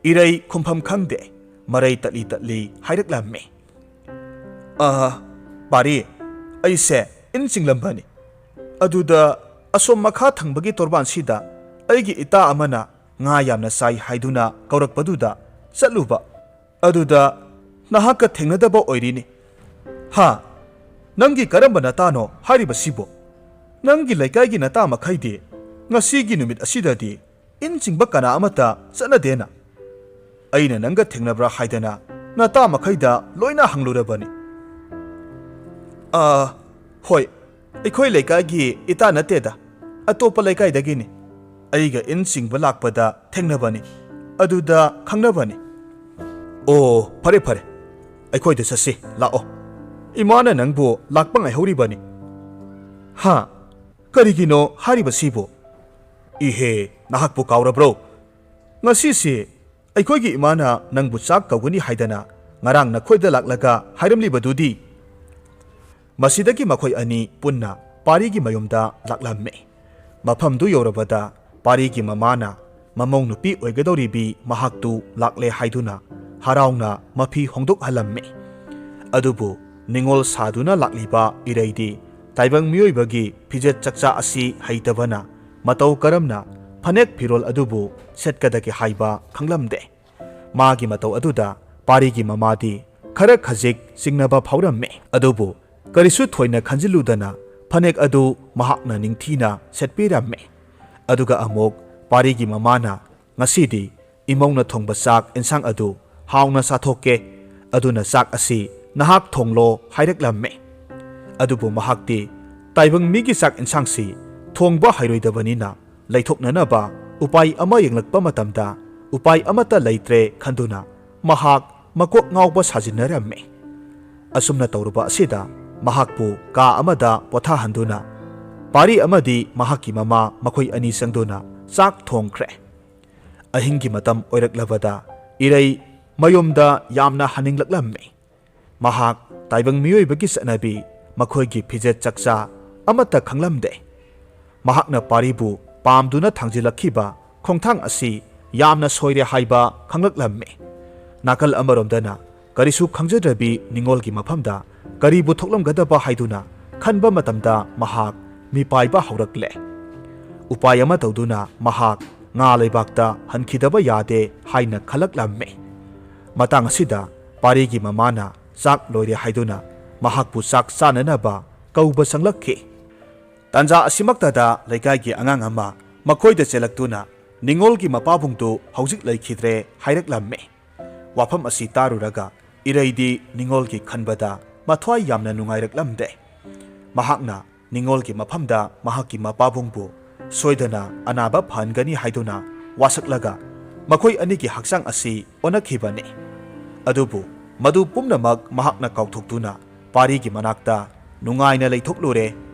ꯏꯔꯩ ꯈꯨꯝꯐꯝ ꯈꯪꯗꯦ, ꯃꯔꯩ ꯇꯠꯂꯤ ꯇꯠꯂꯤ ꯍꯥꯏꯔꯛꯂꯝꯃꯤ꯫ "ꯑ, ꯄꯥꯔꯤ, ꯑꯩꯁꯦ ꯏꯟ ꯆꯤꯡꯂꯝꯕꯅꯤ꯫ ꯑꯗꯨꯗ ꯑꯁꯣꯝ ꯃꯈꯥ ꯊꯪꯕꯒꯤ ꯇꯣꯔꯕꯥꯟꯁꯤꯗ ꯑꯩꯒꯤ ꯏꯇꯥ ꯑꯃꯅ ꯉꯥ ꯌꯥꯝꯅ ꯆꯥꯏ ꯍꯥꯏꯗꯨꯅ ꯀꯧꯔꯛꯄꯗꯨꯗ ꯆꯠꯂꯨꯕ꯫ ꯑꯗꯨꯗ ꯅꯍꯥꯛꯀ ꯊꯦꯡꯅꯗꯕ ꯑꯣꯏꯔꯤꯅꯤ꯫ ꯍꯥ? ꯅꯪꯒꯤ ꯀꯔꯝꯕ ꯅꯇꯥꯅꯣ ꯍꯥꯏꯔꯤꯕꯁꯤꯕꯣ? ꯅꯪꯒꯤ ꯂꯩꯀꯥꯏꯒꯤ ꯅꯇꯥ ꯃꯈꯩꯗꯤ ꯉꯁꯤꯒꯤ ꯅꯨꯃꯤꯠ ꯑꯁꯤꯗꯗꯤ ꯏꯟ ꯆꯤꯡꯕ ꯀꯅꯥ ꯑꯃꯠꯇ ꯆꯠꯅꯗꯦꯅ꯫ ꯑꯩꯅ ꯅꯪꯒ ꯊꯦꯡꯅꯕ꯭ꯔꯥ ꯍꯥꯏꯗꯅ ꯅꯇꯥ ꯃꯈꯩꯗ ꯂꯣꯏꯅ ꯍꯪꯂꯨꯔꯕꯅꯤ꯫" "ꯑ, ꯍꯣꯏ, ꯑꯩꯈꯣꯏ ꯂꯩꯀꯥꯏꯒꯤ ꯏꯇꯥ ꯅꯠꯇꯦꯗ, ꯑꯇꯣꯞꯄ ꯂꯩꯀꯥꯏꯗꯒꯤꯅꯤ꯫ ꯑꯩꯒ ꯏꯟ ꯆꯤꯡꯕ ꯂꯥꯛꯄꯗ ꯊꯦꯡꯅꯕꯅꯤ, ꯑꯗꯨꯗ ꯈꯪꯅꯕꯅꯤ꯫" "ꯑꯣ, ꯐꯔꯦ ꯐꯔꯦ, ꯑꯩꯈꯣꯏꯗ ꯆꯠꯁꯤ, ꯂꯥꯛꯑꯣ꯫ ꯏꯃꯥꯅ ꯅꯪꯕꯨ ꯂꯥꯛꯄ ꯉꯥꯏꯍꯧꯔꯤꯕꯅꯤ꯫" "ꯍꯥ? ꯀꯔꯤꯒꯤꯅꯣ ꯍꯥꯏꯔꯤꯕꯁꯤꯕꯨ? ꯏꯍꯦ, ꯅꯍꯥꯛꯄꯨ ꯀꯥꯎꯔꯕ꯭ꯔꯣ? ꯉꯁꯤꯁꯤ ꯑꯩꯈꯣꯏꯒꯤ ꯏꯃꯥꯅ ꯅꯪꯕꯨ ꯆꯥꯛ ꯀꯧꯒꯅꯤ ꯍꯥꯏꯗꯅ ꯉꯔꯥꯡ ꯅꯈꯣꯏꯗ ꯂꯥꯛꯂꯒ ꯍꯥꯏꯔꯝꯂꯤꯕꯗꯨꯗꯤ꯫" ꯃꯁꯤꯗꯒꯤ ꯃꯈꯣꯏ ꯑꯅꯤ ꯄꯨꯟꯅ ꯄꯥꯔꯤꯒꯤ ꯃꯌꯨꯝꯗ ꯂꯥꯛꯂꯝꯃꯤ꯫ ꯃꯐꯝꯗꯨ ꯌꯧꯔꯕꯗ ꯄꯥꯔꯤꯒꯤ ꯃꯃꯥꯅ ꯃꯃꯧ ꯅꯨꯄꯤ ꯑꯣꯏꯒꯗꯧꯔꯤꯕꯤ ꯃꯍꯥꯛꯇꯨ ꯂꯥꯛꯂꯦ ꯍꯥꯏꯗꯨꯅ ꯍꯔꯥꯎꯅ ꯃꯐꯤ ꯍꯣꯡꯗꯣꯛꯍꯜꯂꯝꯃꯤ꯫ ꯑꯗꯨꯕꯨ ꯅꯤꯉꯣꯜ ꯁꯥꯗꯨꯅ ꯂꯥꯛꯂꯤꯕ ꯏꯔꯩꯗꯤ ꯇꯥꯏꯕꯪ ꯃꯤꯑꯣꯏꯕꯒꯤ ꯐꯤꯖꯦꯠ ꯆꯛꯆꯥ ꯑꯁꯤ ꯍꯩꯇꯕꯅ ꯃꯇꯧ ꯀꯔꯝꯅ ꯐꯅꯦꯛ ꯐꯤꯔꯣꯜ ꯑꯗꯨꯕꯨ ꯁꯦꯠꯀꯗꯒꯦ ꯍꯥꯏꯕ ꯈꯪꯂꯝꯗꯦ꯫ ꯃꯥꯒꯤ ꯃꯇꯧ ꯑꯗꯨꯗ ꯄꯥꯔꯤꯒꯤ ꯃꯃꯥꯗꯤ ꯈꯔ ꯈꯖꯤꯛ ꯆꯤꯡꯅꯕ ꯐꯥꯎꯔꯝꯃꯤ꯫ ꯑꯗꯨꯕꯨ ꯀꯔꯤꯁꯨ ꯊꯣꯏꯅ ꯈꯟꯖꯤꯜꯂꯨꯗꯅ ꯐꯅꯦꯛ ꯑꯗꯨ ꯃꯍꯥꯛꯅ ꯅꯤꯡꯊꯤꯅ ꯁꯦꯠꯄꯤꯔꯝꯃꯤ꯫ ꯑꯗꯨꯒ ꯑꯃꯨꯛ ꯄꯥꯔꯤꯒꯤ ꯃꯃꯥꯅ "ꯉꯁꯤꯗꯤ ꯏꯃꯧꯅ ꯊꯣꯡꯕ ꯆꯥꯛ ꯏꯟꯁꯥꯡ ꯑꯗꯨ ꯍꯥꯎꯅ ꯆꯥꯊꯣꯛꯀꯦ, ꯑꯗꯨꯅ ꯆꯥꯛ ꯑꯁꯤ ꯅꯍꯥꯛ ꯊꯣꯡꯂꯣ" ꯍꯥꯏꯔꯛꯂꯝꯃꯤ꯫ ꯑꯗꯨꯕꯨ ꯃꯍꯥꯛꯇꯤ ꯇꯥꯏꯕꯪ ꯃꯤꯒꯤ ꯆꯥꯛ ꯏꯟꯁꯥꯡꯁꯤ ꯊꯣꯡꯕ ꯍꯩꯔꯣꯏꯗꯕꯅꯤꯅ, ꯂꯩꯊꯣꯛꯅꯅꯕ ꯎꯄꯥꯏ ꯑꯃ ꯌꯦꯡꯂꯛꯄ ꯃꯇꯝꯗ, ꯎꯄꯥꯏ ꯑꯃꯠꯇ ꯂꯩꯇ꯭ꯔꯦ ꯈꯟꯗꯨꯅ ꯃꯍꯥꯛ ꯃꯀꯣꯛ ꯉꯥꯎꯕ ꯁꯥꯖꯤꯟꯅꯔꯝꯃꯤ꯫ ꯑꯁꯨꯝꯅ ꯇꯧꯔꯨꯕ ꯑꯁꯤꯗ ꯃꯍꯥꯛꯄꯨ ꯀꯥ ꯑꯃꯗ ꯄꯣꯊꯥꯍꯟꯗꯨꯅ, ꯄꯥꯔꯤ ꯑꯃꯗꯤ ꯃꯍꯥꯛꯀꯤ ꯃꯃꯥ ꯃꯈꯣꯏ ꯑꯅꯤ ꯆꯪꯗꯨꯅ ꯆꯥꯛ ꯊꯣꯡꯈ꯭ꯔꯦ꯫ ꯑꯍꯤꯡꯒꯤ ꯃꯇꯝ ꯑꯣꯏꯔꯛꯂꯕꯗ ꯏꯔꯩ ꯃꯌꯨꯝꯗ ꯌꯥꯝꯅ ꯍꯟꯅꯤꯡꯂꯛꯂꯝꯃꯤ꯫ ꯃꯍꯥꯛ ꯇꯥꯏꯕꯪ ꯃꯤꯑꯣꯏꯕꯒꯤ ꯆꯠꯅꯕꯤ, ꯃꯈꯣꯏꯒꯤ ꯐꯤꯖꯦꯠ ꯆꯛꯆꯥ ꯑꯃꯠꯇ ꯈꯪꯂꯝꯗꯦ꯫ ꯃꯍꯥꯛꯅ ꯄꯥꯔꯤꯕꯨ ꯄꯥꯝꯗꯨꯅ ꯊꯥꯡꯖꯤꯜꯂꯛꯈꯤꯕ ꯈꯣꯡꯊꯥꯡ ꯑꯁꯤ ꯌꯥꯝꯅ ꯁꯣꯏꯔꯦ ꯍꯥꯏꯕ ꯈꯪꯂꯛꯂꯝꯃꯤ꯫ ꯅꯥꯀꯜ ꯑꯃꯔꯣꯝꯗꯅ ꯀꯔꯤꯁꯨ ꯈꯪꯖꯗ꯭ꯔꯕꯤ ꯅꯤꯉꯣꯜꯒꯤ ꯃꯐꯝꯗ ꯀꯔꯤꯕꯨ ꯊꯣꯛꯂꯝꯒꯗꯕ ꯍꯥꯏꯗꯨꯅ ꯈꯟꯕ ꯃꯇꯝꯗ ꯃꯍꯥꯛ ꯃꯤꯄꯥꯏꯕ ꯍꯧꯔꯛꯂꯦ꯫ ꯎꯄꯥꯏ ꯑꯃ ꯇꯧꯗꯨꯅ ꯃꯍꯥꯛ ꯉꯥ ꯂꯩꯕꯥꯛꯇ ꯍꯟꯈꯤꯗꯕ ꯌꯥꯗꯦ ꯍꯥꯏꯅ ꯈꯜꯂꯛꯂꯝꯃꯤ꯫ ꯃꯇꯥꯡ ꯑꯁꯤꯗ ꯄꯥꯔꯤꯒꯤ ꯃꯃꯥꯅ ꯆꯥꯛ ꯂꯣꯏꯔꯦ ꯍꯥꯏꯗꯨꯅ ꯃꯍꯥꯛꯄꯨ ꯆꯥꯛ ꯆꯥꯅꯅꯕ ꯀꯧꯕ ꯆꯪꯂꯛꯈꯤ꯫ ꯇꯥꯟꯖꯥ ꯑꯁꯤꯃꯛꯇꯗ ꯂꯩꯀꯥꯏꯒꯤ ꯑꯉꯥꯡ ꯑꯃ ꯃꯈꯣꯏꯗ ꯆꯦꯜꯂꯛꯇꯨꯅ ꯅꯤꯉꯣꯜꯒꯤ ꯃꯄꯥꯕꯨꯡꯗꯨ ꯍꯧꯖꯤꯛ ꯂꯩꯈꯤꯗ꯭ꯔꯦ ꯍꯥꯏꯔꯛꯂꯝꯃꯤ꯫ ꯋꯥꯐꯝ ꯑꯁꯤ ꯇꯥꯔꯨꯔꯒ ꯏꯔꯩꯗꯤ ꯅꯤꯉꯣꯜꯒꯤ ꯈꯟꯕꯗ ꯃꯊ꯭ꯋꯥꯏ ꯌꯥꯝꯅ ꯅꯨꯡꯉꯥꯏꯔꯛꯂꯝꯗꯦ꯫ ꯃꯍꯥꯛꯅ ꯅꯤꯉꯣꯜꯒꯤ ꯃꯐꯝꯗ ꯃꯍꯥꯛꯀꯤ ꯃꯄꯥꯕꯨꯡꯕꯨ ꯁꯣꯏꯗꯅ ꯑꯅꯥꯕ ꯐꯍꯟꯒꯅꯤ ꯍꯥꯏꯗꯨꯅ ꯋꯥꯁꯛꯂꯒ ꯃꯈꯣꯏ ꯑꯅꯤꯒꯤ ꯍꯛꯆꯥꯡ ꯑꯁꯤ ꯑꯣꯟꯅꯈꯤꯕꯅꯤ꯫ ꯑꯗꯨꯕꯨ ꯃꯗꯨ ꯄꯨꯝꯅꯃꯛ ꯃꯍꯥꯛꯅ ꯀꯥꯎꯊꯣꯛꯇꯨꯅ ꯄꯥꯔꯤꯒꯤ ꯃꯅꯥꯛꯇ ꯅꯨꯡꯉꯥꯏꯅ ꯂꯩꯊꯣꯛꯂꯨꯔꯦ꯫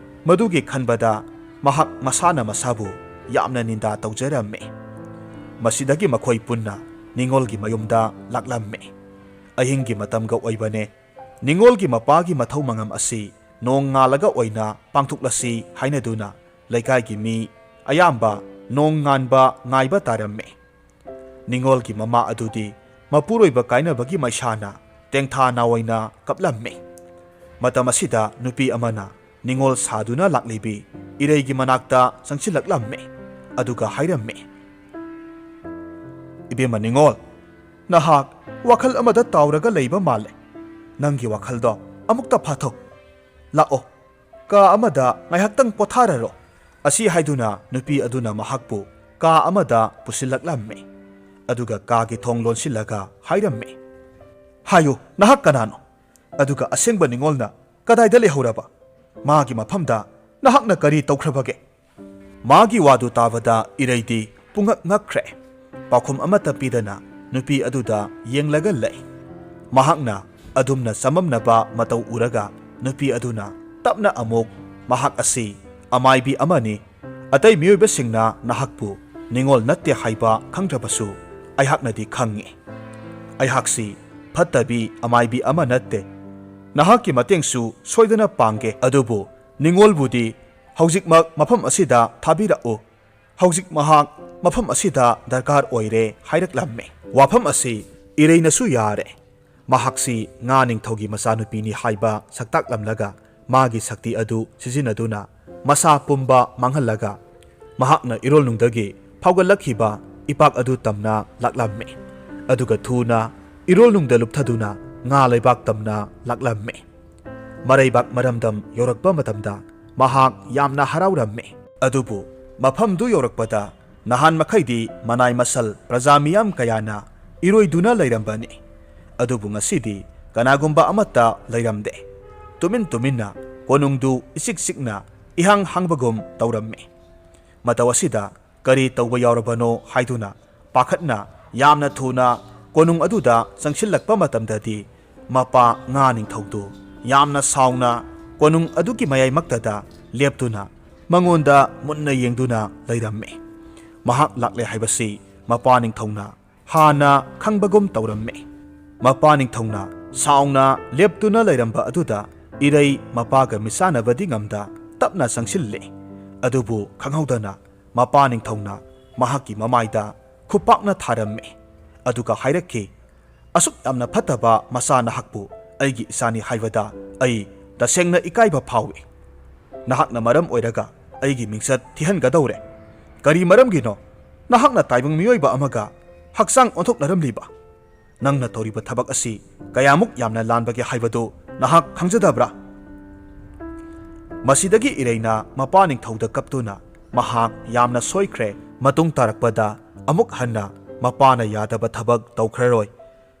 ꯃꯗꯨꯒꯤ ꯈꯟꯕꯗ ꯃꯍꯥꯛ ꯃꯁꯥꯅ ꯃꯁꯥꯕꯨ ꯌꯥꯝꯅ ꯅꯤꯟꯗꯥ ꯇꯧꯖꯔꯝꯃꯤ꯫ ꯃꯁꯤꯗꯒꯤ ꯃꯈꯣꯏ ꯄꯨꯟꯅ ꯅꯤꯉꯣꯜꯒꯤ ꯃꯌꯨꯝꯗ ꯂꯥꯛꯂꯝꯃꯤ꯫ ꯑꯍꯤꯡꯒꯤ ꯃꯇꯝꯒ ꯑꯣꯏꯕꯅꯦ꯫ ꯅꯤꯉꯣꯜꯒꯤ ꯃꯄꯥꯒꯤ ꯃꯊꯧ ꯃꯉꯝ ꯑꯁꯤ ꯅꯣꯡ ꯉꯥꯜꯂꯒ ꯑꯣꯏꯅ ꯄꯥꯡꯊꯣꯛꯂꯁꯤ ꯍꯥꯏꯅꯗꯨꯅ ꯂꯩꯀꯥꯏꯒꯤ ꯃꯤ ꯑꯌꯥꯝꯕ ꯅꯣꯡ ꯉꯥꯟꯕ ꯉꯥꯏꯕ ꯇꯥꯔꯝꯃꯤ꯫ ꯅꯤꯉꯣꯜꯒꯤ ꯃꯃꯥ ꯑꯗꯨꯗꯤ ꯃꯄꯨꯔꯣꯏꯕ ꯀꯥꯏꯅꯕꯒꯤ ꯃꯩꯁꯥꯅ ꯇꯦꯡꯊꯥ ꯅꯥꯑꯣꯏꯅ ꯀꯞꯂꯝꯃꯤ꯫ ꯃꯇꯝ ꯑꯁꯤꯗ ꯅꯨꯄꯤ ꯑꯃꯅ ꯅꯤꯉꯣꯜ ꯁꯥꯗꯨꯅ ꯂꯥꯛꯂꯤꯕꯤ ꯏꯔꯩꯒꯤ ꯃꯅꯥꯛꯇ ꯆꯪꯁꯤꯜꯂꯛꯂꯝꯃꯤ꯫ ꯑꯗꯨꯒ ꯍꯥꯏꯔꯝꯃꯤ, "ꯏꯕꯦꯝꯃ ꯅꯤꯉꯣꯜ, ꯅꯍꯥꯛ ꯋꯥꯈꯜ ꯑꯃꯗ ꯇꯥꯎꯔꯒ ꯂꯩꯕ ꯃꯥꯜꯂꯦ꯫ ꯅꯪꯒꯤ ꯋꯥꯈꯜꯗꯣ ꯑꯃꯨꯛꯇ ꯐꯥꯊꯧ꯫ ꯂꯥꯛꯑꯣ, ꯀꯥ ꯑꯃꯗ ꯉꯥꯏꯍꯥꯛꯇꯪ ꯄꯣꯊꯥꯔꯔꯣ꯫" ꯑꯁꯤ ꯍꯥꯏꯗꯨꯅ ꯅꯨꯄꯤ ꯑꯗꯨꯅ ꯃꯍꯥꯛꯄꯨ ꯀꯥ ꯑꯃꯗ ꯄꯨꯁꯤꯜꯂꯛꯂꯝꯃꯤ꯫ ꯑꯗꯨꯒ ꯀꯥꯒꯤ ꯊꯣꯡ ꯂꯣꯟꯁꯤꯜꯂꯒ ꯍꯥꯏꯔꯝꯃꯤ, "ꯍꯥꯏꯌꯨ, ꯅꯍꯥꯛ ꯀꯅꯥꯅꯣ? ꯑꯗꯨꯒ ꯑꯁꯦꯡꯕ ꯅꯤꯉꯣꯜꯅ ꯀꯗꯥꯏꯗ ꯂꯩꯍꯧꯔꯕ? ꯃꯥꯒꯤ ꯃꯐꯝꯗ ꯅꯍꯥꯛꯅ ꯀꯔꯤ ꯇꯧꯈ꯭ꯔꯕꯒꯦ?" ꯃꯥꯒꯤ ꯋꯥꯗꯨ ꯇꯥꯕꯗ ꯏꯔꯩꯗꯤ ꯄꯨꯡꯉꯛ ꯉꯛꯈ꯭ꯔꯦ꯫ ꯄꯥꯎꯈꯨꯝ ꯑꯃꯠꯇ ꯄꯤꯗꯅ ꯅꯨꯄꯤ ꯑꯗꯨꯗ ꯌꯦꯡꯂꯒ ꯂꯩ꯫ ꯃꯍꯥꯛꯅ ꯑꯗꯨꯝꯅ ꯆꯃꯝꯅꯕ ꯃꯇꯧ ꯎꯔꯒ ꯅꯨꯄꯤ ꯑꯗꯨꯅ ꯇꯞꯅ ꯑꯃꯨꯛ, "ꯃꯍꯥꯛ ꯑꯁꯤ ꯑꯃꯥꯏꯕꯤ ꯑꯃꯅꯤ꯫ ꯑꯇꯩ ꯃꯤꯑꯣꯏꯕꯁꯤꯡꯅ ꯅꯍꯥꯛꯄꯨ ꯅꯤꯉꯣꯜ ꯅꯠꯇꯦ ꯍꯥꯏꯕ ꯈꯪꯗ꯭ꯔꯕꯁꯨ ꯑꯩꯍꯥꯛꯅꯗꯤ ꯈꯪꯉꯤ꯫ ꯑꯩꯍꯥꯛꯁꯤ ꯐꯠꯇꯕꯤ ꯑꯃꯥꯏꯕꯤ ꯑꯃ ꯅꯠꯇꯦ꯫ ꯅꯍꯥꯛꯀꯤ ꯃꯇꯦꯡꯁꯨ ꯁꯣꯏꯗꯅ ꯄꯥꯡꯒꯦ, ꯑꯗꯨꯕꯨ ꯅꯤꯉꯣꯜꯕꯨꯗꯤ ꯍꯧꯖꯤꯛꯃꯛ ꯃꯐꯝ ꯑꯁꯤꯗ ꯊꯥꯕꯤꯔꯛꯎ꯫ ꯍꯧꯖꯤꯛ ꯃꯍꯥꯛ ꯃꯐꯝ ꯑꯁꯤꯗ ꯗꯔꯀꯥꯔ ꯑꯣꯏꯔꯦ" ꯍꯥꯏꯔꯛꯂꯝꯃꯤ꯫ ꯋꯥꯐꯝ ꯑꯁꯤ ꯏꯔꯩꯅꯁꯨ ꯌꯥꯔꯦ꯫ ꯃꯍꯥꯛꯁꯤ ꯉꯥ ꯅꯤꯡꯊꯧꯒꯤ ꯃꯆꯥꯅꯨꯄꯤꯅꯤ ꯍꯥꯏꯕ ꯁꯛꯇꯥꯛꯂꯝꯂꯒ ꯃꯥꯒꯤ ꯁꯛꯇꯤ ꯑꯗꯨ ꯁꯤꯖꯤꯟꯅꯗꯨꯅ ꯃꯁꯥ ꯄꯨꯝꯕ ꯃꯥꯡꯍꯜꯂꯒ ꯃꯍꯥꯛꯅ ꯏꯔꯣꯜꯅꯨꯡꯗꯒꯤ ꯐꯥꯎꯒꯠꯂꯛꯈꯤꯕ ꯏꯄꯥꯛ ꯑꯗꯨ ꯇꯝꯅ ꯂꯥꯛꯂꯝꯃꯤ꯫ ꯑꯗꯨꯒ ꯊꯨꯅ ꯏꯔꯣꯜꯅꯨꯡꯗ ꯂꯨꯞꯊꯗꯨꯅ ꯉꯥ ꯂꯩꯕꯥꯛ ꯇꯝꯅ ꯂꯥꯛꯂꯝꯃꯤ꯫ ꯃꯔꯩꯕꯥꯛ ꯃꯔꯝꯗꯝ ꯌꯧꯔꯛꯄ ꯃꯇꯝꯗ ꯃꯍꯥꯛ ꯌꯥꯝꯅ ꯍꯔꯥꯎꯔꯝꯃꯤ꯫ ꯑꯗꯨꯕꯨ ꯃꯐꯝꯗꯨ ꯌꯧꯔꯛꯄꯗ ꯅꯍꯥꯟ ꯃꯈꯩꯗꯤ ꯃꯅꯥꯏ ꯃꯁꯜ ꯄ꯭ꯔꯖꯥ ꯃꯤꯌꯥꯝ ꯀꯌꯥꯅ ꯏꯔꯣꯏꯗꯨꯅ ꯂꯩꯔꯝꯕꯅꯤ꯫ ꯑꯗꯨꯕꯨ ꯉꯁꯤꯗꯤ ꯀꯅꯥꯒꯨꯝꯕ ꯑꯃꯠꯇ ꯂꯩꯔꯝꯗꯦ꯫ ꯇꯨꯃꯤꯟ ꯇꯨꯃꯤꯟꯅ ꯀꯣꯅꯨꯡꯗꯨ ꯏꯆꯤꯛ ꯆꯤꯛꯅ ꯏꯍꯥꯡ ꯍꯥꯡꯕꯒꯨꯝ ꯇꯧꯔꯝꯃꯤ꯫ ꯃꯇꯧ ꯑꯁꯤꯗ ꯀꯔꯤ ꯇꯧꯕ ꯌꯥꯎꯔꯕꯅꯣ ꯍꯥꯏꯗꯨꯅ ꯄꯥꯈꯠꯅ ꯌꯥꯝꯅ ꯊꯨꯅ ꯀꯣꯅꯨꯡ ꯑꯗꯨꯗ ꯆꯪꯁꯤꯜꯂꯛꯄ ꯃꯇꯝꯗꯗꯤ ꯃꯄꯥ ꯉꯥ ꯅꯤꯡꯊꯧꯗꯨ ꯌꯥꯝꯅ ꯁꯥꯎꯅ ꯀꯣꯅꯨꯡ ꯑꯗꯨꯒꯤ ꯃꯌꯥꯏꯃꯛꯇꯗ ꯂꯦꯞꯇꯨꯅ ꯃꯉꯣꯟꯗ ꯃꯨꯟꯅ ꯌꯦꯡꯗꯨꯅ ꯂꯩꯔꯝꯃꯤ꯫ ꯃꯍꯥꯛ ꯂꯥꯛꯂꯦ ꯍꯥꯏꯕꯁꯤ ꯃꯄꯥ ꯅꯤꯡꯊꯧꯅ ꯍꯥꯟꯅ ꯈꯪꯕꯒꯨꯝ ꯇꯧꯔꯝꯃꯤ꯫ ꯃꯄꯥ ꯅꯤꯡꯊꯧꯅ ꯁꯥꯎꯅ ꯂꯦꯞꯇꯨꯅ ꯂꯩꯔꯝꯕ ꯑꯗꯨꯗ ꯏꯔꯩ ꯃꯄꯥꯒ ꯃꯤꯆꯥꯟꯅꯕꯗꯤ ꯉꯝꯗ ꯇꯞꯅ ꯆꯪꯁꯤꯜꯂꯦ꯫ ꯑꯗꯨꯕꯨ ꯈꯪꯍꯧꯗꯅ ꯃꯄꯥ ꯅꯤꯡꯊꯧꯅ ꯃꯍꯥꯛꯀꯤ ꯃꯃꯥꯏꯗ ꯈꯨꯄꯥꯛꯅ ꯊꯥꯔꯝꯃꯤ꯫ ꯑꯗꯨꯒ ꯍꯥꯏꯔꯛꯈꯤ, "ꯑꯁꯨꯛ ꯌꯥꯝꯅ ꯐꯠꯇꯕ ꯃꯆꯥ ꯅꯍꯥꯛꯄꯨ ꯑꯩꯒꯤ ꯏꯆꯥꯅꯤ ꯍꯥꯏꯕꯗ ꯑꯩ ꯇꯁꯦꯡꯅ ꯏꯀꯥꯏꯕ ꯐꯥꯎꯏ꯫ ꯅꯍꯥꯛꯅ ꯃꯔꯝ ꯑꯣꯏꯔꯒ ꯑꯩꯒꯤ ꯃꯤꯡꯆꯠ ꯊꯤꯍꯟꯒꯗꯧꯔꯦ꯫ ꯀꯔꯤ ꯃꯔꯝꯒꯤꯅꯣ ꯅꯍꯥꯛꯅ ꯇꯥꯏꯕꯪ ꯃꯤꯑꯣꯏꯕ ꯑꯃꯒ ꯍꯛꯆꯥꯡ ꯑꯣꯟꯊꯣꯛꯅꯔꯝꯂꯤꯕ? ꯅꯪꯅ ꯇꯧꯔꯤꯕ ꯊꯕꯛ ꯑꯁꯤ ꯀꯌꯥꯃꯨꯛ ꯌꯥꯝꯅ ꯂꯥꯟꯕꯒꯦ ꯍꯥꯏꯕꯗꯨ ꯅꯍꯥꯛ ꯈꯪꯖꯗꯕ꯭ꯔꯥ?" ꯃꯁꯤꯗꯒꯤ ꯏꯔꯩꯅ ꯃꯄꯥ ꯅꯤꯡꯊꯧꯗ ꯀꯞꯇꯨꯅ ꯃꯍꯥꯛ ꯌꯥꯝꯅ ꯁꯣꯏꯈ꯭ꯔꯦ, ꯃꯇꯨꯡ ꯇꯥꯔꯛꯄꯗ ꯑꯃꯨꯛ ꯍꯟꯅ ꯃꯄꯥꯅ ꯌꯥꯗꯕ ꯊꯕꯛ ꯇꯧꯈ꯭ꯔꯔꯣꯏ꯫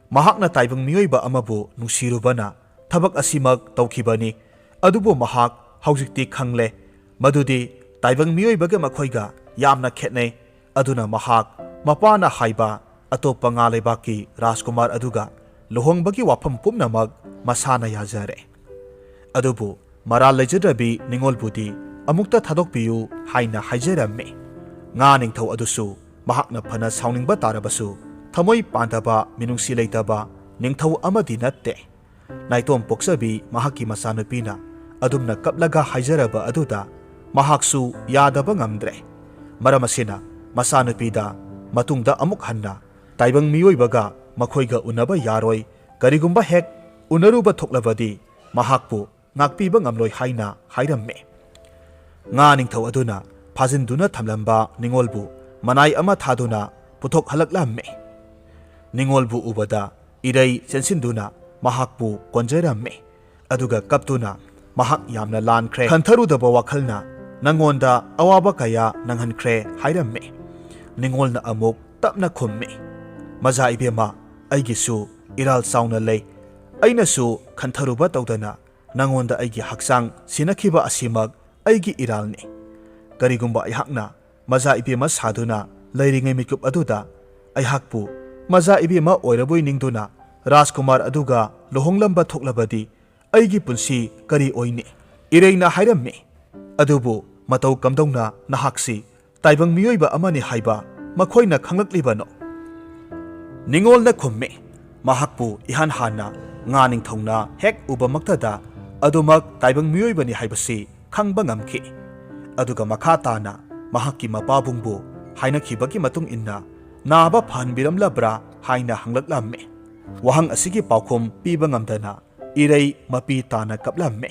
ꯃꯍꯥꯛꯅ ꯇꯥꯏꯕꯪ ꯃꯤꯑꯣꯏꯕ ꯑꯃꯕꯨ ꯅꯨꯡꯁꯤꯔꯨꯕꯅ ꯊꯕꯛ ꯑꯁꯤꯃꯛ ꯇꯧꯈꯤꯕꯅꯤ꯫ ꯑꯗꯨꯕꯨ ꯃꯍꯥꯛ ꯍꯧꯖꯤꯛꯇꯤ ꯈꯪꯂꯦ ꯃꯗꯨꯗꯤ ꯇꯥꯏꯕꯪ ꯃꯤꯑꯣꯏꯕꯒ ꯃꯈꯣꯏꯒ ꯌꯥꯝꯅ ꯈꯦꯠꯅꯩ꯫ ꯑꯗꯨꯅ ꯃꯍꯥꯛ ꯃꯄꯥꯅ ꯍꯥꯏꯕ ꯑꯇꯣꯞꯄ ꯉꯥ ꯂꯩꯕꯥꯛꯀꯤ ꯔꯥꯖꯀꯨꯃꯥꯔ ꯑꯗꯨꯒ ꯂꯨꯍꯣꯡꯕꯒꯤ ꯋꯥꯐꯝ ꯄꯨꯝꯅꯃꯛ ꯃꯁꯥꯅ ꯌꯥꯖꯔꯦ꯫ ꯑꯗꯨꯕꯨ ꯃꯔꯥꯜ ꯂꯩꯖꯗ꯭ꯔꯕꯤ ꯅꯤꯉꯣꯜꯕꯨꯗꯤ ꯑꯃꯨꯛꯇ ꯊꯥꯗꯣꯛꯄꯤꯌꯨ ꯍꯥꯏꯅ ꯍꯥꯏꯖꯔꯝꯃꯤ꯫ ꯉꯥ ꯅꯤꯡꯊꯧ ꯑꯗꯨꯁꯨ ꯃꯍꯥꯛꯅ ꯐꯅ ꯁꯥꯎꯅꯤꯡꯕ ꯇꯥꯔꯕꯁꯨ ꯊꯃꯣꯏ ꯄꯥꯟꯗꯕ, ꯃꯤꯅꯨꯡꯁꯤ ꯂꯩꯇꯕ ꯅꯤꯡꯊꯧ ꯑꯃꯗꯤ ꯅꯠꯇꯦ꯫ ꯅꯥꯏꯇꯣꯝ ꯄꯣꯛꯆꯕꯤ ꯃꯍꯥꯛꯀꯤ ꯃꯆꯥꯅꯨꯄꯤꯅ ꯑꯗꯨꯝꯅ ꯀꯞꯂꯒ ꯍꯥꯏꯖꯔꯕ ꯑꯗꯨꯗ ꯃꯍꯥꯛꯁꯨ ꯌꯥꯗꯕ ꯉꯝꯗ꯭ꯔꯦ꯫ ꯃꯔꯝ ꯑꯁꯤꯅ ꯃꯆꯥꯅꯨꯄꯤꯗ ꯃꯇꯨꯡꯗ ꯑꯃꯨꯛ ꯍꯟꯅ ꯇꯥꯏꯕꯪ ꯃꯤꯑꯣꯏꯕꯒ ꯃꯈꯣꯏꯒ ꯎꯅꯕ ꯌꯥꯔꯣꯏ, ꯀꯔꯤꯒꯨꯝꯕ ꯍꯦꯛ ꯎꯅꯔꯨꯕ ꯊꯣꯛꯂꯕꯗꯤ ꯃꯍꯥꯛꯄꯨ ꯉꯥꯛꯄꯤꯕ ꯉꯝꯂꯣꯏ ꯍꯥꯏꯅ ꯍꯥꯏꯔꯝꯃꯤ꯫ ꯉꯥ ꯅꯤꯡꯊꯧ ꯑꯗꯨꯅ ꯐꯥꯖꯤꯟꯗꯨꯅ ꯊꯝꯂꯝꯕ ꯅꯤꯉꯣꯜꯕꯨ ꯃꯅꯥꯏ ꯑꯃ ꯊꯥꯗꯨꯅ ꯄꯨꯊꯣꯛꯍꯜꯂꯛꯂꯝꯃꯤ꯫ ꯅꯤꯉꯣꯜꯕꯨ ꯎꯕꯗ ꯏꯔꯩ ꯆꯦꯟꯁꯤꯟꯗꯨꯅ ꯃꯍꯥꯛꯄꯨ ꯀꯣꯟꯖꯔꯝꯃꯤ꯫ ꯑꯗꯨꯒ ꯀꯞꯇꯨꯅ ꯃꯍꯥꯛ ꯌꯥꯝꯅ ꯂꯥꯟꯈ꯭ꯔꯦ꯫ ꯈꯟꯊꯔꯨꯗꯕ ꯋꯥꯈꯜꯅ ꯅꯉꯣꯟꯗ ꯑꯋꯥꯕ ꯀꯌꯥ ꯅꯪꯍꯟꯈ꯭ꯔꯦ ꯍꯥꯏꯔꯝꯃꯤ꯫ ꯅꯤꯉꯣꯜꯅ ꯑꯃꯨꯛ ꯇꯞꯅ ꯈꯨꯝꯃꯤ, "ꯃꯖꯥ ꯏꯕꯦꯝꯃ, ꯑꯩꯒꯤꯁꯨ ꯏꯔꯥꯜ ꯆꯥꯎꯅ ꯂꯩ꯫ ꯑꯩꯅꯁꯨ ꯈꯟꯊꯔꯨꯕ ꯇꯧꯗꯅ ꯅꯉꯣꯟꯗ ꯑꯩꯒꯤ ꯍꯛꯆꯥꯡ ꯁꯤꯟꯅꯈꯤꯕ ꯑꯁꯤꯃꯛ ꯑꯩꯒꯤ ꯏꯔꯥꯜꯅꯤ꯫ ꯀꯔꯤꯒꯨꯝꯕ ꯑꯩꯍꯥꯛꯅ ꯃꯖꯥ ꯏꯕꯦꯝꯃ ꯁꯥꯗꯨꯅ ꯂꯩꯔꯤꯉꯩ ꯃꯤꯀꯨꯞ ꯑꯗꯨꯗ ꯑꯩꯍꯥꯛꯄꯨ ꯃꯖꯥ ꯏꯕꯦꯝꯃ ꯑꯣꯏꯔꯕꯣꯏ ꯅꯤꯡꯗꯨꯅ ꯔꯥꯖꯀꯨꯃꯥꯔ ꯑꯗꯨꯒ ꯂꯨꯍꯣꯡꯂꯝꯕ ꯊꯣꯛꯂꯕꯗꯤ ꯑꯩꯒꯤ ꯄꯨꯟꯁꯤ ꯀꯔꯤ ꯑꯣꯏꯅꯤ? ꯏꯔꯩꯅ ꯍꯥꯏꯔꯝꯃꯤ꯫ ꯑꯗꯨꯕꯨ ꯃꯇꯧ ꯀꯝꯗꯧꯅ ꯅꯍꯥꯛꯁꯤ ꯇꯥꯏꯕꯪ ꯃꯤꯑꯣꯏꯕ ꯑꯃꯅꯤ ꯍꯥꯏꯕ ꯃꯈꯣꯏꯅ ꯈꯪꯂꯛꯂꯤꯕꯅꯣ?" ꯅꯤꯉꯣꯜꯅ ꯈꯨꯝꯃꯤ, "ꯃꯍꯥꯛꯄꯨ ꯏꯍꯥꯟ ꯍꯥꯟꯅ ꯉꯥ ꯅꯤꯡꯊꯧꯅ ꯍꯦꯛ ꯎꯕꯃꯛꯇꯗ ꯑꯗꯨꯃꯛ ꯇꯥꯏꯕꯪ ꯃꯤꯑꯣꯏꯕꯅꯤ ꯍꯥꯏꯕꯁꯤ ꯈꯪꯕ ꯉꯝꯈꯤ꯫ ꯑꯗꯨꯒ ꯃꯈꯥ ꯇꯥꯅ ꯃꯍꯥꯛꯀꯤ ꯃꯄꯥꯕꯨꯡꯕꯨ ꯍꯥꯏꯅꯈꯤꯕꯒꯤ ꯃꯇꯨꯡ ꯏꯟꯅ ꯅꯥꯕ ꯐꯍꯟꯕꯤꯔꯝꯂꯕ꯭ꯔꯥ ꯍꯥꯏꯅ ꯍꯪꯂꯛꯂꯝꯃꯤ꯫ ꯋꯥꯍꯪ ꯑꯁꯤꯒꯤ ꯄꯥꯎꯈꯨꯝ ꯄꯤꯕ ꯉꯝꯗꯅ ꯏꯔꯩ ꯃꯄꯤ ꯇꯥꯅ ꯀꯞꯂꯝꯃꯤ꯫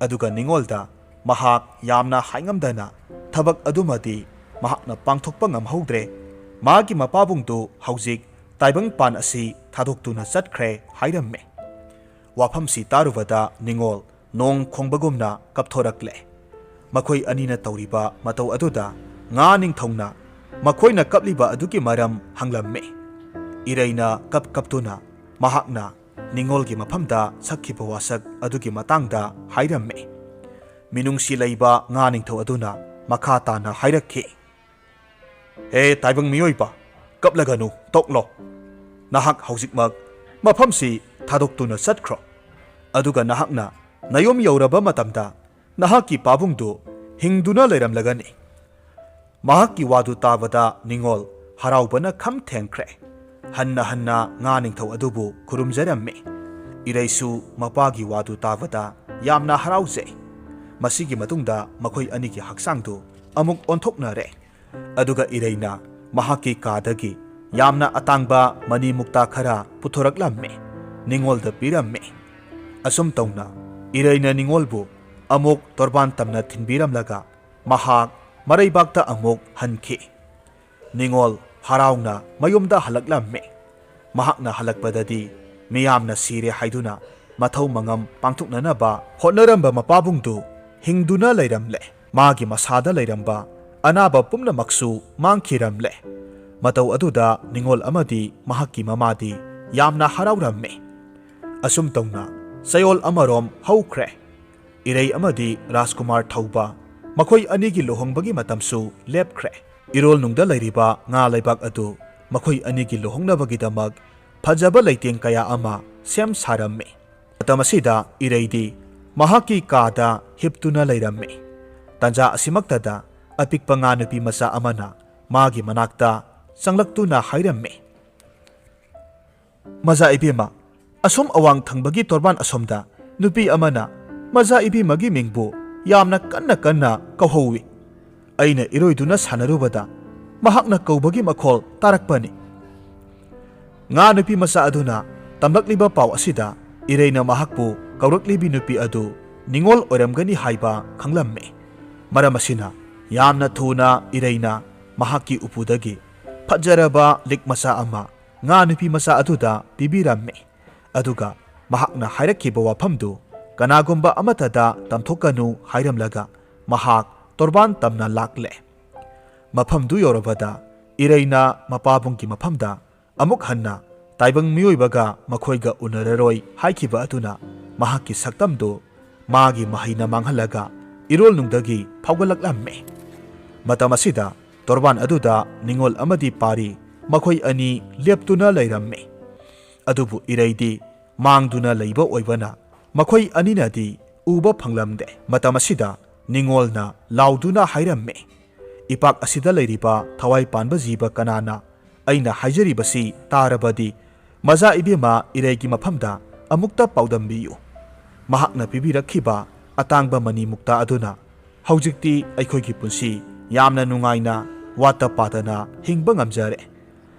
ꯑꯗꯨꯒ ꯅꯤꯉꯣꯜꯗ ꯃꯍꯥꯛ ꯌꯥꯝꯅ ꯍꯥꯏꯉꯝꯗꯅ ꯊꯕꯛ ꯑꯗꯨꯃꯗꯤ ꯃꯍꯥꯛꯅ ꯄꯥꯡꯊꯣꯛꯄ ꯉꯝꯍꯧꯗ꯭ꯔꯦ꯫ ꯃꯥꯒꯤ ꯃꯄꯥꯕꯨꯡꯗꯨ ꯍꯧꯖꯤꯛ ꯇꯥꯏꯕꯪꯄꯥꯟ ꯑꯁꯤ ꯊꯥꯗꯣꯛꯇꯨꯅ ꯆꯠꯈ꯭ꯔꯦ" ꯍꯥꯏꯔꯝꯃꯤ꯫ ꯋꯥꯐꯝꯁꯤ ꯇꯥꯔꯨꯕꯗ ꯅꯤꯉꯣꯜ ꯅꯣꯡ ꯈꯣꯡꯕꯒꯨꯝꯅ ꯀꯞꯊꯣꯔꯛꯂꯦ꯫ ꯃꯈꯣꯏ ꯑꯅꯤꯅ ꯇꯧꯔꯤꯕ ꯃꯇꯧ ꯑꯗꯨꯗ ꯉꯥ ꯅꯤꯡꯊꯧꯅ ꯃꯈꯣꯏꯅ ꯀꯞꯂꯤꯕ ꯑꯗꯨꯒꯤ ꯃꯔꯝ ꯍꯪꯂꯝꯃꯤ꯫ ꯏꯔꯩꯅ ꯀꯞ ꯀꯞꯇꯨꯅ ꯃꯍꯥꯛꯅ ꯅꯤꯉꯣꯜꯒꯤ ꯃꯐꯝꯗ ꯁꯛꯈꯤꯕ ꯋꯥꯁꯛ ꯑꯗꯨꯒꯤ ꯃꯇꯥꯡꯗ ꯍꯥꯏꯔꯝꯃꯤ꯫ ꯃꯤꯅꯨꯡꯁꯤ ꯂꯩꯕ ꯉꯥ ꯅꯤꯡꯊꯧ ꯑꯗꯨꯅ ꯃꯈꯥ ꯇꯥꯅ ꯍꯥꯏꯔꯛꯈꯤ, "ꯍꯦ ꯇꯥꯏꯕꯪ ꯃꯤꯑꯣꯏꯕ, ꯀꯞꯂꯒꯅꯨ, ꯇꯣꯛꯂꯣ꯫ ꯅꯍꯥꯛ ꯍꯧꯖꯤꯛꯃꯛ ꯃꯐꯝꯁꯤ ꯊꯥꯗꯣꯛꯇꯨꯅ ꯆꯠꯈ꯭ꯔꯣ꯫ ꯑꯗꯨꯒ ꯅꯍꯥꯛꯅ ꯅꯌꯨꯝ ꯌꯧꯔꯕ ꯃꯇꯝꯗ ꯅꯍꯥꯛꯀꯤ ꯄꯥꯕꯨꯡꯗꯨ ꯍꯤꯡꯗꯨꯅ ꯂꯩꯔꯝꯂꯒꯅꯤ꯫" ꯃꯍꯥꯛꯀꯤ ꯋꯥꯗꯨ ꯇꯥꯕꯗ ꯅꯤꯉꯣꯜ ꯍꯔꯥꯎꯕꯅ ꯈꯝ ꯊꯦꯡꯈ꯭ꯔꯦ꯫ ꯍꯟꯅ ꯍꯟꯅ ꯉꯥ ꯅꯤꯡꯊꯧ ꯑꯗꯨꯕꯨ ꯈꯨꯔꯨꯝꯖꯔꯝꯃꯤ꯫ ꯏꯔꯩꯁꯨ ꯃꯄꯥꯒꯤ ꯋꯥꯗꯨ ꯇꯥꯕꯗ ꯌꯥꯝꯅ ꯍꯔꯥꯎꯖꯩ꯫ ꯃꯁꯤꯒꯤ ꯃꯇꯨꯡꯗ ꯃꯈꯣꯏ ꯑꯅꯤꯒꯤ ꯍꯛꯆꯥꯡꯗꯨ ꯑꯃꯨꯛ ꯑꯣꯟꯊꯣꯛꯅꯔꯦ꯫ ꯑꯗꯨꯒ ꯏꯔꯩꯅ ꯃꯍꯥꯛꯀꯤ ꯀꯥꯗꯒꯤ ꯌꯥꯝꯅ ꯑꯇꯥꯡꯕ ꯃꯅꯤ ꯃꯨꯛꯇꯥ ꯈꯔ ꯄꯨꯊꯣꯔꯛꯂꯝꯃꯤ, ꯅꯤꯉꯣꯜꯗ ꯄꯤꯔꯝꯃꯤ꯫ ꯑꯁꯨꯝ ꯇꯧꯅ ꯏꯔꯩꯅ ꯅꯤꯉꯣꯜꯕꯨ ꯑꯃꯨꯛ ꯇꯣꯔꯕꯥꯟ ꯇꯝꯅ ꯊꯤꯟꯕꯤꯔꯝꯂꯒ ꯃꯍꯥꯛ ꯃꯔꯩꯕꯥꯛꯇ ꯑꯃꯨꯛ ꯍꯟꯈꯤ꯫ ꯅꯤꯉꯣꯜ ꯍꯔꯥꯎꯅ ꯃꯌꯨꯝꯗ ꯍꯜꯂꯛꯂꯝꯃꯤ꯫ ꯃꯍꯥꯛꯅ ꯍꯜꯂꯛꯄꯗꯗꯤ ꯃꯤꯌꯥꯝꯅ ꯁꯤꯔꯦ ꯍꯥꯏꯗꯨꯅ ꯃꯊꯧ ꯃꯉꯝ ꯄꯥꯡꯊꯣꯛꯅꯅꯕ ꯍꯣꯠꯅꯔꯝꯕ ꯃꯄꯥꯕꯨꯡꯗꯨ ꯍꯤꯡꯗꯨꯅ ꯂꯩꯔꯝꯂꯦ꯫ ꯃꯥꯒꯤ ꯃꯁꯥꯗ ꯂꯩꯔꯝꯕ ꯑꯅꯥꯕ ꯄꯨꯝꯅꯃꯛꯁꯨ ꯃꯥꯡꯈꯤꯔꯝꯂꯦ꯫ ꯃꯇꯧ ꯑꯗꯨꯗ ꯅꯤꯉꯣꯜ ꯑꯃꯗꯤ ꯃꯍꯥꯛꯀꯤ ꯃꯃꯥꯗꯤ ꯌꯥꯝꯅ ꯍꯔꯥꯎꯔꯝꯃꯤ꯫ ꯑꯁꯨꯝ ꯇꯧꯅ ꯆꯌꯣꯜ ꯑꯃꯔꯣꯝ ꯍꯧꯈ꯭ꯔꯦ꯫ ꯏꯔꯩ ꯑꯃꯗꯤ ꯔꯥꯖꯀꯨꯃꯥꯔ ꯊꯧꯕ ꯃꯈꯣꯏ ꯑꯅꯤꯒꯤ ꯂꯨꯍꯣꯡꯕꯒꯤ ꯃꯇꯝꯁꯨ ꯂꯦꯞꯈ꯭ꯔꯦ꯫ ꯏꯔꯣꯜꯅꯨꯡꯗ ꯂꯩꯔꯤꯕ ꯉꯥ ꯂꯩꯕꯥꯛ ꯑꯗꯨ ꯃꯈꯣꯏ ꯑꯅꯤꯒꯤ ꯂꯨꯍꯣꯡꯅꯕꯒꯤꯗꯃꯛ ꯐꯖꯕ ꯂꯩꯇꯦꯡ ꯀꯌꯥ ꯑꯃ ꯁꯦꯝ ꯁꯥꯔꯝꯃꯤ꯫ ꯃꯇꯝ ꯑꯁꯤꯗ ꯏꯔꯩꯗꯤ ꯃꯍꯥꯛꯀꯤ ꯀꯥꯗ ꯍꯤꯞꯇꯨꯅ ꯂꯩꯔꯝꯃꯤ꯫ ꯇꯟꯖꯥ ꯑꯁꯤꯃꯛꯇꯗ ꯑꯄꯤꯛꯄ ꯉꯥ ꯅꯨꯄꯤ ꯃꯆꯥ ꯑꯃꯅ ꯃꯥꯒꯤ ꯃꯅꯥꯛꯇ ꯆꯪꯂꯛꯇꯨꯅ ꯍꯥꯏꯔꯝꯃꯤ, "ꯃꯖꯥ ꯏꯕꯦꯝꯃ, ꯑꯁꯣꯝ ꯑꯋꯥꯡ ꯊꯪꯕꯒꯤ ꯇꯣꯔꯕꯥꯟ ꯑꯁꯣꯝꯗ ꯅꯨꯄꯤ ꯑꯃꯅ ꯃꯖꯥ ꯏꯕꯦꯝꯃꯒꯤ ꯃꯤꯡꯕꯨ ꯌꯥꯝꯅ ꯀꯟꯅ ꯀꯟꯅ ꯀꯧꯍꯧꯋꯤ꯫ ꯑꯩꯅ ꯏꯔꯣꯏꯗꯨꯅ ꯁꯥꯟꯅꯔꯨꯕꯗ ꯃꯍꯥꯛꯅ ꯀꯧꯕꯒꯤ ꯃꯈꯣꯜ ꯇꯥꯔꯛꯄꯅꯤ꯫" ꯉꯥ ꯅꯨꯄꯤ ꯃꯆꯥ ꯑꯗꯨꯅ ꯇꯝꯂꯛꯂꯤꯕ ꯄꯥꯎ ꯑꯁꯤꯗ ꯏꯔꯩꯅ ꯃꯍꯥꯛꯄꯨ ꯀꯧꯔꯛꯂꯤꯕꯤ ꯅꯨꯄꯤ ꯑꯗꯨ ꯅꯤꯉꯣꯜ ꯑꯣꯏꯔꯝꯒꯅꯤ ꯍꯥꯏꯕ ꯈꯪꯂꯝꯃꯤ꯫ ꯃꯔꯝ ꯑꯁꯤꯅ ꯌꯥꯝꯅ ꯊꯨꯅ ꯏꯔꯩꯅ ꯃꯍꯥꯛꯀꯤ ꯎꯄꯨꯗꯒꯤ ꯐꯖꯔꯕ ꯂꯤꯛ ꯃꯆꯥ ꯑꯃ ꯉꯥ ꯅꯨꯄꯤ ꯃꯆꯥ ꯑꯗꯨꯗ ꯄꯤꯕꯤꯔꯝꯃꯤ꯫ ꯑꯗꯨꯒ ꯃꯍꯥꯛꯅ ꯍꯥꯏꯔꯛꯈꯤꯕ ꯋꯥꯐꯝꯗꯨ ꯀꯅꯥꯒꯨꯝꯕ ꯑꯃꯠꯇꯗ ꯇꯝꯊꯣꯛꯀꯅꯨ ꯍꯥꯏꯔꯝꯂꯒ ꯃꯍꯥꯛ ꯇꯣꯔꯕꯥꯟ ꯇꯝꯅ ꯂꯥꯛꯂꯦ꯫ ꯃꯐꯝꯗꯨ ꯌꯧꯔꯕꯗ ꯏꯔꯩꯅ ꯃꯄꯥꯕꯨꯡꯒꯤ ꯃꯐꯝꯗ ꯑꯃꯨꯛ ꯍꯟꯅ ꯇꯥꯏꯕꯪ ꯃꯤꯑꯣꯏꯕꯒ ꯃꯈꯣꯏꯒ ꯎꯅꯔꯔꯣꯏ ꯍꯥꯏꯈꯤꯕ ꯑꯗꯨꯅ ꯃꯍꯥꯛꯀꯤ ꯁꯛꯇꯝꯗꯨ ꯃꯥꯒꯤ ꯃꯍꯩꯅ ꯃꯥꯡꯍꯜꯂꯒ ꯏꯔꯣꯜꯅꯨꯡꯗꯒꯤ ꯐꯥꯎꯒꯠꯂꯛꯂꯝꯃꯤ꯫ ꯃꯇꯝ ꯑꯁꯤꯗ ꯇꯣꯔꯕꯥꯟ ꯑꯗꯨꯗ ꯅꯤꯉꯣꯜ ꯑꯃꯗꯤ ꯄꯥꯔꯤ ꯃꯈꯣꯏ ꯑꯅꯤ ꯂꯦꯞꯇꯨꯅ ꯂꯩꯔꯝꯃꯤ꯫ ꯑꯗꯨꯕꯨ ꯏꯔꯩꯗꯤ ꯃꯥꯡꯗꯨꯅ ꯂꯩꯕ ꯑꯣꯏꯕꯅ ꯃꯈꯣꯏ ꯑꯅꯤꯅꯗꯤ ꯎꯕ ꯐꯪꯂꯝꯗꯦ꯫ ꯃꯇꯝ ꯑꯁꯤꯗ ꯅꯤꯉꯣꯜꯅ ꯂꯥꯎꯗꯨꯅ ꯍꯥꯏꯔꯝꯃꯤ, "ꯏꯄꯥꯛ ꯑꯁꯤꯗ ꯂꯩꯔꯤꯕ ꯊꯋꯥꯏ ꯄꯥꯟꯕ ꯖꯤꯕ ꯀꯅꯥꯅ ꯑꯩꯅ ꯍꯥꯏꯖꯔꯤꯕꯁꯤ ꯇꯥꯔꯕꯗꯤ ꯃꯖꯥ ꯏꯕꯦꯝꯃ ꯏꯔꯩꯒꯤ ꯃꯐꯝꯗ ꯑꯃꯨꯛꯇ ꯄꯥꯎꯗꯝꯕꯤꯌꯨ꯫ ꯃꯍꯥꯛꯅ ꯄꯤꯕꯤꯔꯛꯈꯤꯕ ꯑꯇꯥꯡꯕ ꯃꯅꯤ ꯃꯨꯛꯇꯥ ꯑꯗꯨꯅ ꯍꯧꯖꯤꯛꯇꯤ ꯑꯩꯈꯣꯏꯒꯤ ꯄꯨꯟꯁꯤ ꯌꯥꯝꯅ ꯅꯨꯡꯉꯥꯏꯅ ꯋꯥꯠꯇ ꯄꯥꯗꯅ ꯍꯤꯡꯕ ꯉꯝꯖꯔꯦ꯫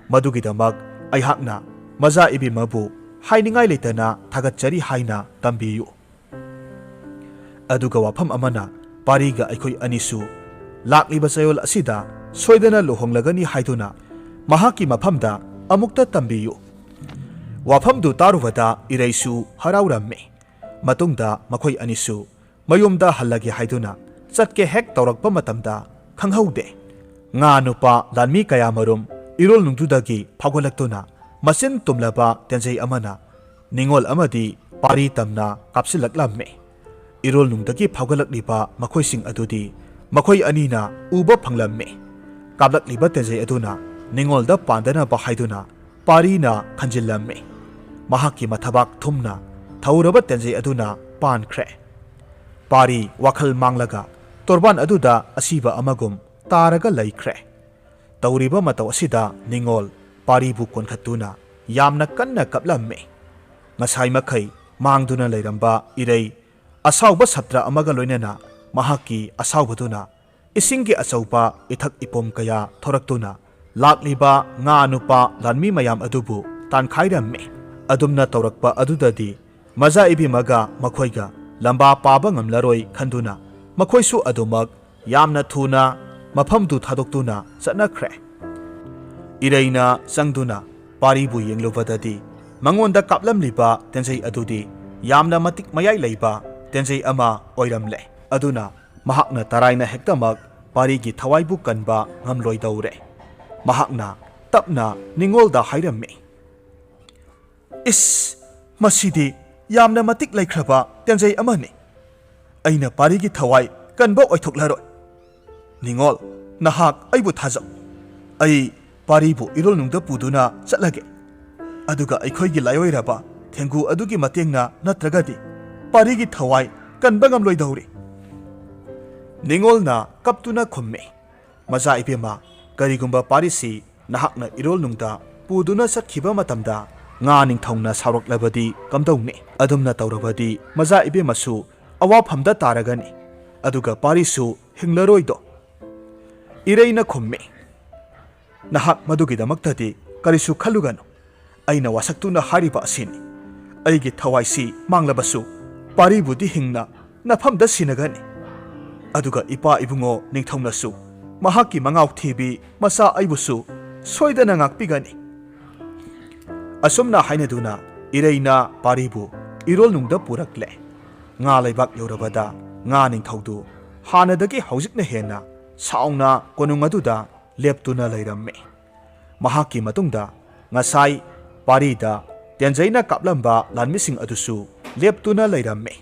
ꯃꯗꯨꯒꯤꯗꯃꯛ ꯑꯩꯍꯥꯛꯅ ꯃꯖꯥ ꯏꯕꯦꯝꯃꯕꯨ ꯍꯥꯏꯅꯤꯡꯉꯥꯏ ꯂꯩꯇꯅ ꯊꯥꯒꯠꯆꯔꯤ ꯍꯥꯏꯅ ꯇꯝꯕꯤꯌꯨ꯫ ꯑꯗꯨꯒ ꯋꯥꯐꯝ ꯑꯃꯅ, ꯄꯥꯔꯤꯒ ꯑꯩꯈꯣꯏ ꯑꯅꯤꯁꯨ ꯂꯥꯛꯂꯤꯕ ꯆꯌꯣꯜ ꯑꯁꯤꯗ ꯁꯣꯏꯗꯅ ꯂꯨꯍꯣꯡꯂꯒꯅꯤ ꯍꯥꯏꯗꯨꯅ ꯃꯍꯥꯛꯀꯤ ꯃꯐꯝꯗ ꯑꯃꯨꯛꯇ ꯇꯝꯕꯤꯌꯨ꯫" ꯋꯥꯐꯝꯗꯨ ꯇꯥꯔꯨꯕꯗ ꯏꯔꯩꯁꯨ ꯍꯔꯥꯎꯔꯝꯃꯤ꯫ ꯃꯇꯨꯡꯗ ꯃꯈꯣꯏ ꯑꯅꯤꯁꯨ ꯃꯌꯨꯝꯗ ꯍꯜꯂꯒꯦ ꯍꯥꯏꯗꯨꯅ ꯆꯠꯀꯦ ꯍꯦꯛ ꯇꯧꯔꯛꯄ ꯃꯇꯝꯗ ꯈꯪꯍꯧꯗꯦ꯫ ꯉꯥ ꯅꯨꯄꯥ ꯂꯥꯟꯃꯤ ꯀꯌꯥꯃꯔꯨꯝ ꯏꯔꯣꯜꯅꯨꯡꯗꯨꯗꯒꯤ ꯐꯥꯎꯒꯠꯂꯛꯇꯨꯅ ꯃꯆꯤꯟ ꯇꯨꯝꯂꯕ ꯇꯦꯟꯖꯩ ꯑꯃꯅ ꯅꯤꯉꯣꯜ ꯑꯃꯗꯤ ꯄꯥꯔꯤ ꯇꯝꯅ ꯀꯥꯞꯁꯤꯜꯂꯛꯂꯝꯃꯤ꯫ ꯏꯔꯣꯜꯅꯨꯡꯗꯒꯤ ꯐꯥꯎꯒꯠꯂꯛꯂꯤꯕ ꯃꯈꯣꯏꯁꯤꯡ ꯑꯗꯨꯗꯤ ꯃꯈꯣꯏ ꯑꯅꯤꯅ ꯎꯕ ꯐꯪꯂꯝꯃꯤ꯫ ꯀꯥꯞꯂꯛꯂꯤꯕ ꯇꯦꯟꯖꯩ ꯑꯗꯨꯅ ꯅꯤꯉꯣꯜꯗ ꯄꯥꯟꯗꯅꯕ ꯍꯥꯏꯗꯨꯅ ꯄꯥꯔꯤꯅ ꯈꯟꯖꯤꯜꯂꯝꯃꯤ꯫ ꯃꯍꯥꯛꯀꯤ ꯃꯊꯕꯥꯛ ꯊꯨꯝꯅ ꯊꯧꯔꯕ ꯇꯦꯟꯖꯩ ꯑꯗꯨꯅ ꯄꯥꯟꯈ꯭ꯔꯦ꯫ ꯄꯥꯔꯤ ꯋꯥꯈꯜ ꯃꯥꯡꯂꯒ ꯇꯣꯔꯕꯥꯟ ꯑꯗꯨꯗ ꯑꯁꯤꯕ ꯑꯃꯒꯨꯝ ꯇꯥꯔꯒ ꯂꯩꯈ꯭ꯔꯦ꯫ ꯇꯧꯔꯤꯕ ꯃꯇꯧ ꯑꯁꯤꯗ ꯅꯤꯉꯣꯜ ꯄꯥꯔꯤꯕꯨ ꯀꯣꯟꯈꯠꯇꯨꯅ ꯌꯥꯝꯅ ꯀꯟꯅ ꯀꯞꯂꯝꯃꯤ꯫ ꯉꯁꯥꯏ ꯃꯈꯩ ꯃꯥꯡꯗꯨꯅ ꯂꯩꯔꯝꯕ ꯏꯔꯩ ꯑꯁꯥꯎꯕ ꯁꯥꯇ꯭ꯔ ꯑꯃꯒ ꯂꯣꯏꯅꯅ ꯃꯍꯥꯛꯀꯤ ꯑꯁꯥꯎꯕꯗꯨꯅ ꯏꯁꯤꯡꯒꯤ ꯑꯆꯧꯕ ꯏꯊꯛ ꯏꯄꯣꯝ ꯀꯌꯥ ꯊꯣꯔꯛꯇꯨꯅ ꯂꯥꯛꯂꯤꯕ ꯉꯥ ꯅꯨꯄꯥ ꯂꯥꯟꯃꯤ ꯃꯌꯥꯝ ꯑꯗꯨꯕꯨ ꯇꯥꯟꯈꯥꯏꯔꯝꯃꯤ꯫ ꯑꯗꯨꯝꯅ ꯇꯧꯔꯛꯄ ꯑꯗꯨꯗꯗꯤ ꯃꯖꯥ ꯏꯕꯦꯝꯃꯒ ꯃꯈꯣꯏꯒ ꯂꯝꯕꯥ ꯄꯥꯕ ꯉꯝꯂꯔꯣꯏ ꯈꯟꯗꯨꯅ ꯃꯈꯣꯏꯁꯨ ꯑꯗꯨꯃꯛ ꯌꯥꯝꯅ ꯊꯨꯅ ꯃꯐꯝꯗꯨ ꯊꯥꯗꯣꯛꯇꯨꯅ ꯆꯠꯅꯈ꯭ꯔꯦ꯫ ꯏꯔꯩꯅ ꯆꯪꯗꯨꯅ ꯄꯥꯔꯤꯕꯨ ꯌꯦꯡꯂꯨꯕꯗꯗꯤ ꯃꯉꯣꯟꯗ ꯀꯥꯞꯂꯝꯂꯤꯕ ꯇꯦꯟꯖꯩ ꯑꯗꯨꯗꯤ ꯌꯥꯝꯅ ꯃꯇꯤꯛ ꯃꯌꯥꯏ ꯂꯩꯕ ꯇꯦꯟꯖꯩ ꯑꯃ ꯑꯣꯏꯔꯝꯂꯦ꯫ ꯑꯗꯨꯅ ꯃꯍꯥꯛꯅ ꯇꯔꯥꯏꯅ ꯍꯦꯛꯇꯃꯛ ꯄꯥꯔꯤꯒꯤ ꯊꯋꯥꯏꯕꯨ ꯀꯟꯕ ꯉꯝꯂꯣꯏꯗꯧꯔꯦ꯫ ꯃꯍꯥꯛꯅ ꯇꯞꯅ ꯅꯤꯡꯉꯣꯜꯗ ꯍꯥꯏꯔꯝꯃꯤ, "ꯏꯁ, ꯃꯁꯤꯗꯤ ꯌꯥꯝꯅ ꯃꯇꯤꯛ ꯂꯩꯈ꯭ꯔꯕ ꯇꯦꯟꯖꯩ ꯑꯃꯅꯤ꯫ ꯑꯩꯅ ꯄꯥꯔꯤꯒꯤ ꯊꯋꯥꯏ ꯀꯟꯕ ꯑꯣꯏꯊꯣꯛꯂꯔꯣꯏ꯫ ꯅꯤꯡꯉꯣꯜ, ꯅꯍꯥꯛ ꯑꯩꯕꯨ ꯊꯥꯖꯧ꯫ ꯑꯩ ꯄꯥꯔꯤꯕꯨ ꯏꯔꯣꯜꯅꯨꯡꯗ ꯄꯨꯗꯨꯅ ꯆꯠꯂꯒꯦ꯫ ꯑꯗꯨꯒ ꯑꯩꯈꯣꯏꯒꯤ ꯂꯥꯏꯑꯣꯏꯔꯕ ꯊꯦꯡꯒꯨ ꯑꯗꯨꯒꯤ ꯃꯇꯦꯡꯅ ꯅꯠꯇ꯭ꯔꯒꯗꯤ ꯄꯥꯔꯤꯒꯤ ꯊꯋꯥꯏ ꯀꯟꯕ ꯉꯝꯂꯣꯏꯗꯧꯔꯤ꯫" ꯅꯤꯡꯉꯣꯜꯅ ꯀꯞꯇꯨꯅ ꯈꯨꯝꯃꯤ, "ꯃꯆꯥ ꯏꯕꯦꯝꯃ, ꯀꯔꯤꯒꯨꯝꯕ ꯄꯥꯔꯤꯁꯤ ꯅꯍꯥꯛꯅ ꯏꯔꯣꯜꯅꯨꯡꯗ ꯄꯨꯗꯨꯅ ꯆꯠꯈꯤꯕ ꯃꯇꯝꯗ ꯉꯥ ꯅꯤꯡꯊꯧꯅ ꯁꯥꯎꯔꯛꯂꯕꯗꯤ ꯀꯝꯗꯧꯅꯤ? ꯑꯗꯨꯝꯅ ꯇꯧꯔꯕꯗꯤ ꯃꯆꯥ ꯏꯕꯦꯝꯃꯁꯨ ꯑꯋꯥꯐꯝꯗ ꯇꯥꯔꯒꯅꯤ, ꯑꯗꯨꯒ ꯄꯥꯔꯤꯁꯨ ꯍꯤꯡꯂꯔꯣꯏꯗꯣ?" ꯏꯔꯩꯅ ꯈꯨꯝꯃꯤ, "ꯅꯍꯥꯛ ꯃꯗꯨꯒꯤꯗꯃꯛꯇꯗꯤ ꯀꯔꯤꯁꯨ ꯈꯜꯂꯨꯒꯅꯨ꯫ ꯑꯩꯅ ꯋꯥꯁꯛꯇꯨꯅ ꯍꯥꯏꯔꯤꯕ ꯑꯁꯤꯅꯤ꯫ ꯑꯩꯒꯤ ꯊꯋꯥꯏꯁꯤ ꯃꯥꯡꯂꯕꯁꯨ ꯄꯥꯔꯤꯕꯨꯗꯤ ꯍꯤꯡꯅ ꯅꯐꯝꯗ ꯁꯤꯟꯅꯒꯅꯤ꯫ ꯑꯗꯨꯒ ꯏꯄꯥ ꯏꯕꯨꯡꯉꯣ ꯅꯤꯡꯊꯧꯅꯁꯨ ꯃꯍꯥꯛꯀꯤ ꯃꯉꯥꯎ ꯊꯤꯕꯤ ꯃꯆꯥ ꯑꯩꯕꯨꯁꯨ ꯁꯣꯏꯗꯅ ꯉꯥꯛꯄꯤꯒꯅꯤ꯫" ꯑꯁꯨꯝꯅ ꯍꯥꯏꯅꯗꯨꯅ ꯏꯔꯩꯅ ꯄꯥꯔꯤꯕꯨ ꯏꯔꯣꯜꯅꯨꯡꯗ ꯄꯨꯔꯛꯂꯦ꯫ ꯉꯥ ꯂꯩꯕꯥꯛ ꯌꯧꯔꯕꯗ ꯉꯥ ꯅꯤꯡꯊꯧꯗꯨ ꯍꯥꯟꯅꯗꯒꯤ ꯍꯧꯖꯤꯛꯅ ꯍꯦꯟꯅ ꯁꯥꯎꯅ ꯀꯣꯅꯨꯡ ꯑꯗꯨꯗ ꯂꯦꯞꯇꯨꯅ ꯂꯩꯔꯝꯃꯤ꯫ ꯃꯍꯥꯛꯀꯤ ꯃꯇꯨꯡꯗ ꯉꯁꯥꯏ ꯄꯥꯔꯤꯗ ꯇꯦꯟꯖꯩꯅ ꯀꯥꯞꯂꯝꯕ ꯂꯥꯟꯃꯤꯁꯤꯡ ꯑꯗꯨꯁꯨ ꯂꯦꯞꯇꯨꯅ ꯂꯩꯔꯝꯃꯤ꯫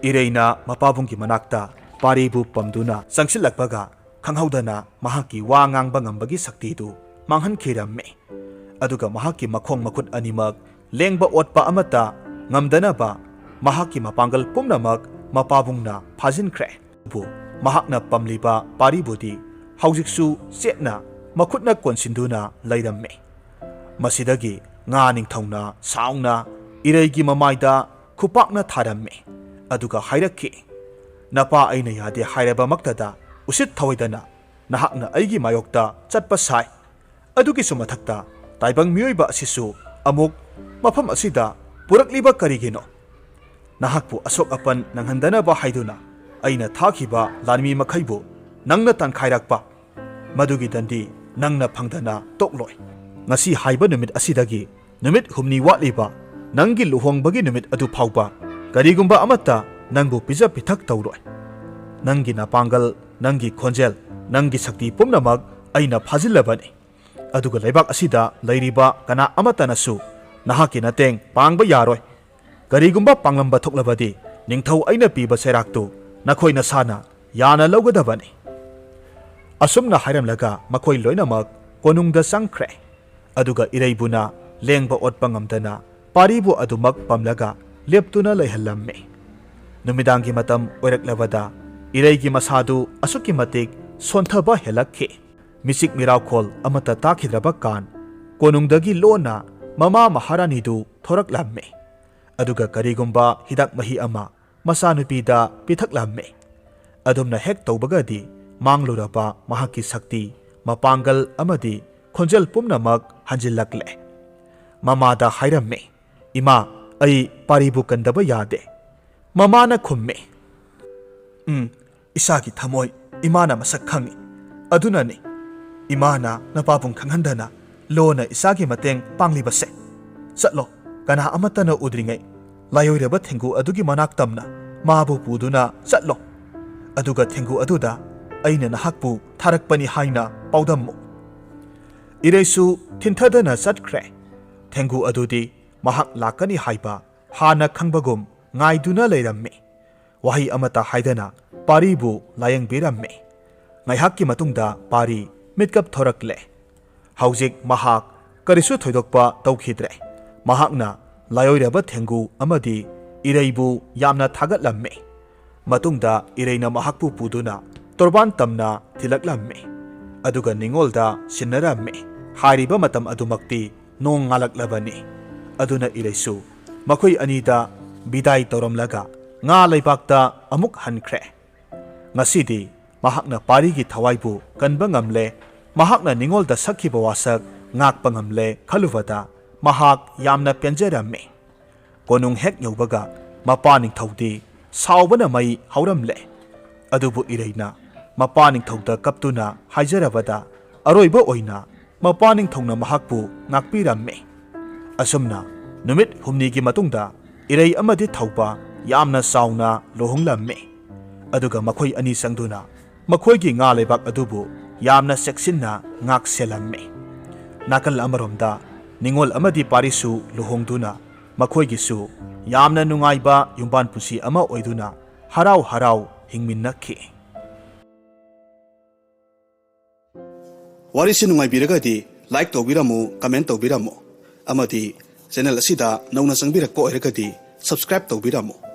ꯏꯔꯩꯅ ꯃꯄꯥꯕꯨꯡꯒꯤ ꯃꯅꯥꯛꯇ ꯄꯥꯔꯤꯕꯨ ꯄꯝꯗꯨꯅ ꯆꯪꯁꯤꯜꯂꯛꯄꯒ ꯈꯪꯍꯧꯗꯅ ꯃꯍꯥꯛꯀꯤ ꯋꯥ ꯉꯥꯡꯕ ꯉꯝꯕꯒꯤ ꯁꯛꯇꯤꯗꯨ ꯃꯥꯡꯍꯟꯈꯤꯔꯝꯃꯤ꯫ ꯑꯗꯨꯒ ꯃꯍꯥꯛꯀꯤ ꯃꯈꯣꯡ ꯃꯈꯨꯠ ꯑꯅꯤꯃꯛ ꯂꯦꯡꯕ ꯑꯣꯠꯄ ꯑꯃꯠꯇ ꯉꯝꯗꯅꯕ ꯃꯍꯥꯛꯀꯤ ꯃꯄꯥꯡꯒꯜ ꯄꯨꯝꯅꯃꯛ ꯃꯄꯥꯕꯨꯡꯅ ꯐꯥꯖꯤꯟꯈ꯭ꯔꯦ꯫ ꯑꯗꯨꯕꯨ ꯃꯍꯥꯛꯅ ꯄꯝꯂꯤꯕ ꯄꯥꯔꯤꯕꯨꯗꯤ ꯍꯧꯖꯤꯛꯁꯨ ꯆꯦꯠꯅ ꯃꯈꯨꯠꯅ ꯀꯣꯟꯁꯤꯟꯗꯨꯅ ꯂꯩꯔꯝꯃꯤ꯫ ꯃꯁꯤꯗꯒꯤ ꯉꯥ ꯅꯤꯡꯊꯧꯅ ꯁꯥꯎꯅ ꯏꯔꯩꯒꯤ ꯃꯃꯥꯏꯗ ꯈꯨꯄꯥꯛꯅ ꯊꯥꯔꯝꯃꯤ꯫ ꯑꯗꯨꯒ ꯍꯥꯏꯔꯛꯈꯤ, "ꯅꯄꯥ ꯑꯩꯅ ꯌꯥꯗꯦ ꯍꯥꯏꯔꯕꯃꯛꯇꯗ ꯎꯁꯤꯠ ꯊꯑꯣꯏꯗꯅ ꯅꯍꯥꯛꯅ ꯑꯩꯒꯤ ꯃꯥꯌꯣꯛꯇ ꯆꯠꯄ ꯁꯥꯏ꯫ ꯑꯗꯨꯒꯤꯁꯨ ꯃꯊꯛꯇ ꯇꯥꯏꯕꯪ ꯃꯤꯑꯣꯏꯕ ꯑꯁꯤꯁꯨ ꯑꯃꯨꯛ ꯃꯐꯝ ꯑꯁꯤꯗ ꯄꯨꯔꯛꯂꯤꯕ ꯀꯔꯤꯒꯤꯅꯣ? ꯅꯍꯥꯛꯄꯨ ꯑꯁꯣꯛ ꯑꯄꯟ ꯅꯪꯍꯟꯗꯅꯕ ꯍꯥꯏꯗꯨꯅ ꯑꯩꯅ ꯊꯥꯈꯤꯕ ꯂꯥꯟꯃꯤ ꯃꯈꯩꯕꯨ ꯅꯪꯅ ꯇꯥꯟꯈꯥꯏꯔꯛꯄ, ꯃꯗꯨꯒꯤ ꯗꯟꯗꯤ ꯅꯪꯅ ꯐꯪꯗꯅ ꯇꯣꯛꯂꯣꯏ꯫ ꯉꯁꯤ ꯍꯥꯏꯕ ꯅꯨꯃꯤꯠ ꯑꯁꯤꯗꯒꯤ ꯅꯨꯃꯤꯠ ꯍꯨꯝꯅꯤ ꯋꯥꯠꯂꯤꯕ ꯅꯪꯒꯤ ꯂꯨꯍꯣꯡꯕꯒꯤ ꯅꯨꯃꯤꯠ ꯑꯗꯨ ꯐꯥꯎꯕ ꯀꯔꯤꯒꯨꯝꯕ ꯑꯃꯠꯇ ꯅꯪꯕꯨ ꯄꯤꯖ ꯄꯤꯊꯛ ꯇꯧꯔꯣꯏ꯫ ꯅꯪꯒꯤ ꯅꯄꯥꯡꯒꯜ ꯅꯪꯒꯤ ꯈꯣꯟꯖꯦꯜ, ꯅꯪꯒꯤ ꯁꯛꯇꯤ ꯄꯨꯝꯅꯃꯛ ꯑꯩꯅ ꯐꯥꯖꯤꯜꯂꯕꯅꯤ꯫ ꯑꯗꯨꯒ ꯂꯩꯕꯥꯛ ꯑꯁꯤꯗ ꯂꯩꯔꯤꯕ ꯀꯅꯥ ꯑꯃꯠꯇꯅꯁꯨ ꯅꯍꯥꯛꯀꯤ ꯃꯇꯦꯡ ꯄꯥꯡꯕ ꯌꯥꯔꯣꯏ꯫ ꯀꯔꯤꯒꯨꯝꯕ ꯄꯥꯡꯂꯝꯕ ꯊꯣꯛꯂꯕꯗꯤ ꯅꯤꯡꯊꯧ ꯑꯩꯅ ꯄꯤꯕ ꯆꯩꯔꯥꯛꯇꯨ ꯅꯈꯣꯏ ꯅꯁꯥꯅ ꯌꯥꯅ ꯂꯧꯒꯗꯕꯅꯤ꯫ ꯑꯁꯨꯝꯅ ꯍꯥꯏꯔꯝꯂꯒ ꯃꯈꯣꯏ ꯂꯣꯏꯅꯃꯛ ꯀꯣꯅꯨꯡꯗ ꯆꯪꯈ꯭ꯔꯦ꯫ ꯑꯗꯨꯒ ꯏꯔꯩꯕꯨꯅ ꯂꯦꯡꯕ ꯑꯣꯠꯄ ꯉꯝꯗꯅ ꯄꯥꯔꯤꯕꯨ ꯑꯗꯨꯃꯛ ꯄꯝꯂꯒ ꯂꯦꯞꯇꯨꯅ ꯂꯩꯍꯜꯂꯝꯃꯤ꯫ ꯅꯨꯃꯤꯗꯥꯡꯒꯤ ꯃꯇꯝ ꯑꯣꯏꯔꯛꯂꯕꯗ ꯏꯔꯩꯒꯤ ꯃꯁꯥꯗꯨ ꯑꯁꯨꯛꯀꯤ ꯃꯇꯤꯛ ꯁꯣꯟꯊꯕ ꯍꯦꯜꯂꯛꯈꯤ꯫ ꯃꯤꯆꯤꯛ ꯃꯤꯔꯥꯎꯈꯣꯜ ꯑꯃꯠꯇ ꯇꯥꯈꯤꯗ꯭ꯔꯕ ꯀꯥꯟ ꯀꯣꯅꯨꯡꯗꯒꯤ ꯂꯣꯟꯅ ꯃꯃꯥ ꯃꯍꯥꯔꯥꯅꯤꯗꯨ ꯊꯣꯔꯛꯂꯝꯃꯤ꯫ ꯑꯗꯨꯒ ꯀꯔꯤꯒꯨꯝꯕ ꯍꯤꯗꯥꯛ ꯃꯍꯤ ꯑꯃ ꯃꯆꯥꯅꯨꯄꯤꯗ ꯄꯤꯊꯛꯂꯝꯃꯤ꯫ ꯑꯗꯨꯝꯅ ꯍꯦꯛ ꯇꯧꯕꯒꯗꯤ ꯃꯥꯡꯂꯨꯔꯕ ꯃꯍꯥꯛꯀꯤ ꯁꯛꯇꯤ, ꯃꯄꯥꯡꯒꯜ ꯑꯃꯗꯤ ꯈꯣꯟꯖꯦꯜ ꯄꯨꯝꯅꯃꯛ ꯍꯟꯖꯤꯜꯂꯛꯂꯦ꯫ ꯃꯃꯥꯗ ꯍꯥꯏꯔꯝꯃꯤ, "ꯏꯃꯥ, ꯑꯩ ꯄꯥꯔꯤꯕꯨ ꯀꯟꯗꯕ ꯌꯥꯗꯦ꯫" ꯃꯃꯥꯅ ꯈꯨꯝꯃꯤ, "ꯎꯝ, ꯏꯁꯥꯒꯤ ꯊꯃꯣꯏ ꯏꯃꯥꯅ ꯃꯁꯛ ꯈꯪꯏ꯫ ꯑꯗꯨꯅꯅꯤ ꯏꯃꯥꯅ ꯅꯄꯥꯕꯨꯡ ꯈꯪꯍꯟꯗꯅ ꯂꯣꯟꯅ ꯏꯆꯥꯒꯤ ꯃꯇꯦꯡ ꯄꯥꯡꯂꯤꯕꯁꯦ꯫ ꯆꯠꯂꯣ, ꯀꯅꯥ ꯑꯃꯠꯇꯅ ꯎꯗ꯭ꯔꯤꯉꯩ ꯂꯥꯏꯑꯣꯏꯔꯕ ꯊꯦꯡꯒꯨ ꯑꯗꯨꯒꯤ ꯃꯅꯥꯛ ꯇꯝꯅ ꯃꯥꯕꯨ ꯄꯨꯗꯨꯅ ꯆꯠꯂꯣ꯫ ꯑꯗꯨꯒ ꯊꯦꯡꯒꯨ ꯑꯗꯨꯗ ꯑꯩꯅ ꯅꯍꯥꯛꯄꯨ ꯊꯥꯔꯛꯄꯅꯤ ꯍꯥꯏꯅ ꯄꯥꯎꯗꯝꯃꯨ꯫" ꯏꯔꯩꯁꯨ ꯊꯤꯟꯊꯗꯅ ꯆꯠꯈ꯭ꯔꯦ꯫ ꯊꯦꯡꯒꯨ ꯑꯗꯨꯗꯤ ꯃꯍꯥꯛ ꯂꯥꯛꯀꯅꯤ ꯍꯥꯏꯕ ꯍꯥꯟꯅ ꯈꯪꯕꯒꯨꯝ ꯉꯥꯏꯗꯨꯅ ꯂꯩꯔꯝꯃꯤ꯫ ꯋꯥꯍꯩ ꯑꯃꯠꯇ ꯍꯥꯏꯗꯅ ꯄꯥꯔꯤꯕꯨ ꯂꯥꯌꯦꯡꯕꯤꯔꯝꯃꯤ꯫ ꯉꯥꯏꯍꯥꯛꯀꯤ ꯃꯇꯨꯡꯗ ꯄꯥꯔꯤ ꯃꯤꯠꯀꯞ ꯊꯣꯔꯛꯂꯦ꯫ ꯍꯧꯖꯤꯛ ꯃꯍꯥꯛ ꯀꯔꯤꯁꯨ ꯊꯣꯏꯗꯣꯛꯄ ꯇꯧꯈꯤꯗ꯭ꯔꯦ꯫ ꯃꯍꯥꯛꯅ ꯂꯥꯏꯑꯣꯏꯔꯕ ꯊꯦꯡꯒꯨ ꯑꯃꯗꯤ ꯏꯔꯩꯕꯨ ꯌꯥꯝꯅ ꯊꯥꯒꯠꯂꯝꯃꯤ꯫ ꯃꯇꯨꯡꯗ ꯏꯔꯩꯅ ꯃꯍꯥꯛꯄꯨ ꯄꯨꯗꯨꯅ ꯇꯣꯔꯕꯥꯟ ꯇꯝꯅ ꯊꯤꯜꯂꯛꯂꯝꯃꯤ꯫ ꯑꯗꯨꯒ ꯅꯤꯉꯣꯜꯗ ꯁꯤꯟꯅꯔꯝꯃꯤ꯫ ꯍꯥꯏꯔꯤꯕ ꯃꯇꯝ ꯑꯗꯨꯃꯛꯇꯤ ꯅꯣꯡ ꯉꯥꯜꯂꯛꯂꯕꯅꯤ꯫ ꯑꯗꯨꯅ ꯏꯔꯩꯁꯨ ꯃꯈꯣꯏ ꯑꯅꯤꯗ ꯕꯤꯗꯥꯏ ꯇꯧꯔꯝꯂꯒ ꯉꯥ ꯂꯩꯕꯥꯛꯇ ꯑꯃꯨꯛ ꯍꯟꯈ꯭ꯔꯦ꯫ ꯉꯁꯤꯗꯤ ꯃꯍꯥꯛꯅ ꯄꯥꯔꯤꯒꯤ ꯊꯋꯥꯏꯕꯨ ꯀꯟꯕ ꯉꯝꯂꯦ, ꯃꯍꯥꯛꯅ ꯅꯤꯉꯣꯜꯗ ꯁꯛꯈꯤꯕ ꯋꯥꯁꯛ ꯉꯥꯛꯄ ꯉꯝꯂꯦ ꯈꯜꯂꯨꯕꯗ ꯃꯍꯥꯛ ꯌꯥꯝꯅ ꯄꯦꯟꯖꯔꯝꯃꯤ꯫ ꯀꯣꯅꯨꯡ ꯍꯦꯛ ꯌꯧꯕꯒ ꯃꯄꯥ ꯅꯤꯡꯊꯧꯗꯤ ꯁꯥꯎꯕꯅ ꯃꯩ ꯍꯧꯔꯝꯂꯦ꯫ ꯑꯗꯨꯕꯨ ꯏꯔꯩꯅ ꯃꯄꯥ ꯅꯤꯡꯊꯧꯗ ꯀꯞꯇꯨꯅ ꯍꯥꯏꯖꯔꯕꯗ ꯑꯔꯣꯏꯕ ꯑꯣꯏꯅ ꯃꯄꯥ ꯅꯤꯡꯊꯧꯅ ꯃꯍꯥꯛꯄꯨ ꯉꯥꯛꯄꯤꯔꯝꯃꯤ꯫ ꯑꯁꯨꯝꯅ ꯅꯨꯃꯤꯠ ꯍꯨꯝꯅꯤꯒꯤ ꯃꯇꯨꯡꯗ ꯏꯔꯩ ꯑꯃꯗꯤ ꯊꯧꯕ ꯌꯥꯝꯅ ꯆꯥꯎꯅ ꯂꯨꯍꯣꯡꯂꯝꯃꯤ꯫ ꯑꯗꯨꯒ ꯃꯈꯣꯏ ꯑꯅꯤ ꯆꯪꯗꯨꯅ ꯃꯈꯣꯏꯒꯤ ꯉꯥ ꯂꯩꯕꯥꯛ ꯑꯗꯨꯕꯨ ꯌꯥꯝꯅ ꯆꯦꯛꯁꯤꯟꯅ ꯉꯥꯛ ꯁꯦꯜꯂꯝꯃꯤ꯫ ꯅꯥꯀꯜ ꯑꯃꯔꯣꯝꯗ ꯅꯤꯉꯣꯜ ꯑꯃꯗꯤ ꯄꯥꯔꯤꯁꯨ ꯂꯨꯍꯣꯡꯗꯨꯅ ꯃꯈꯣꯏꯒꯤꯁꯨ ꯌꯥꯝꯅ ꯅꯨꯡꯉꯥꯏꯕ ꯌꯨꯝꯕꯥꯟ ꯄꯨꯟꯁꯤ ꯑꯃ ꯑꯣꯏꯗꯨꯅ ꯍꯔꯥꯎ ꯍꯔꯥꯎ ꯍꯤꯡꯃꯤꯟꯅꯈꯤ꯫ ꯋꯥꯔꯤꯁꯤ ꯅꯨꯡꯉꯥꯏꯕꯤꯔꯒꯗꯤ like ꯇꯧꯕꯤꯔꯝꯃꯨ, comment ꯇꯧꯕꯤꯔꯝꯃꯨ, ꯑꯃꯗꯤ channel ꯑꯁꯤꯗ ꯅꯧꯅ ꯆꯪꯕꯤꯔꯛꯄ ꯑꯣꯏꯔꯒꯗꯤ subscribe ꯇꯧꯕꯤꯔꯝꯃꯨ꯫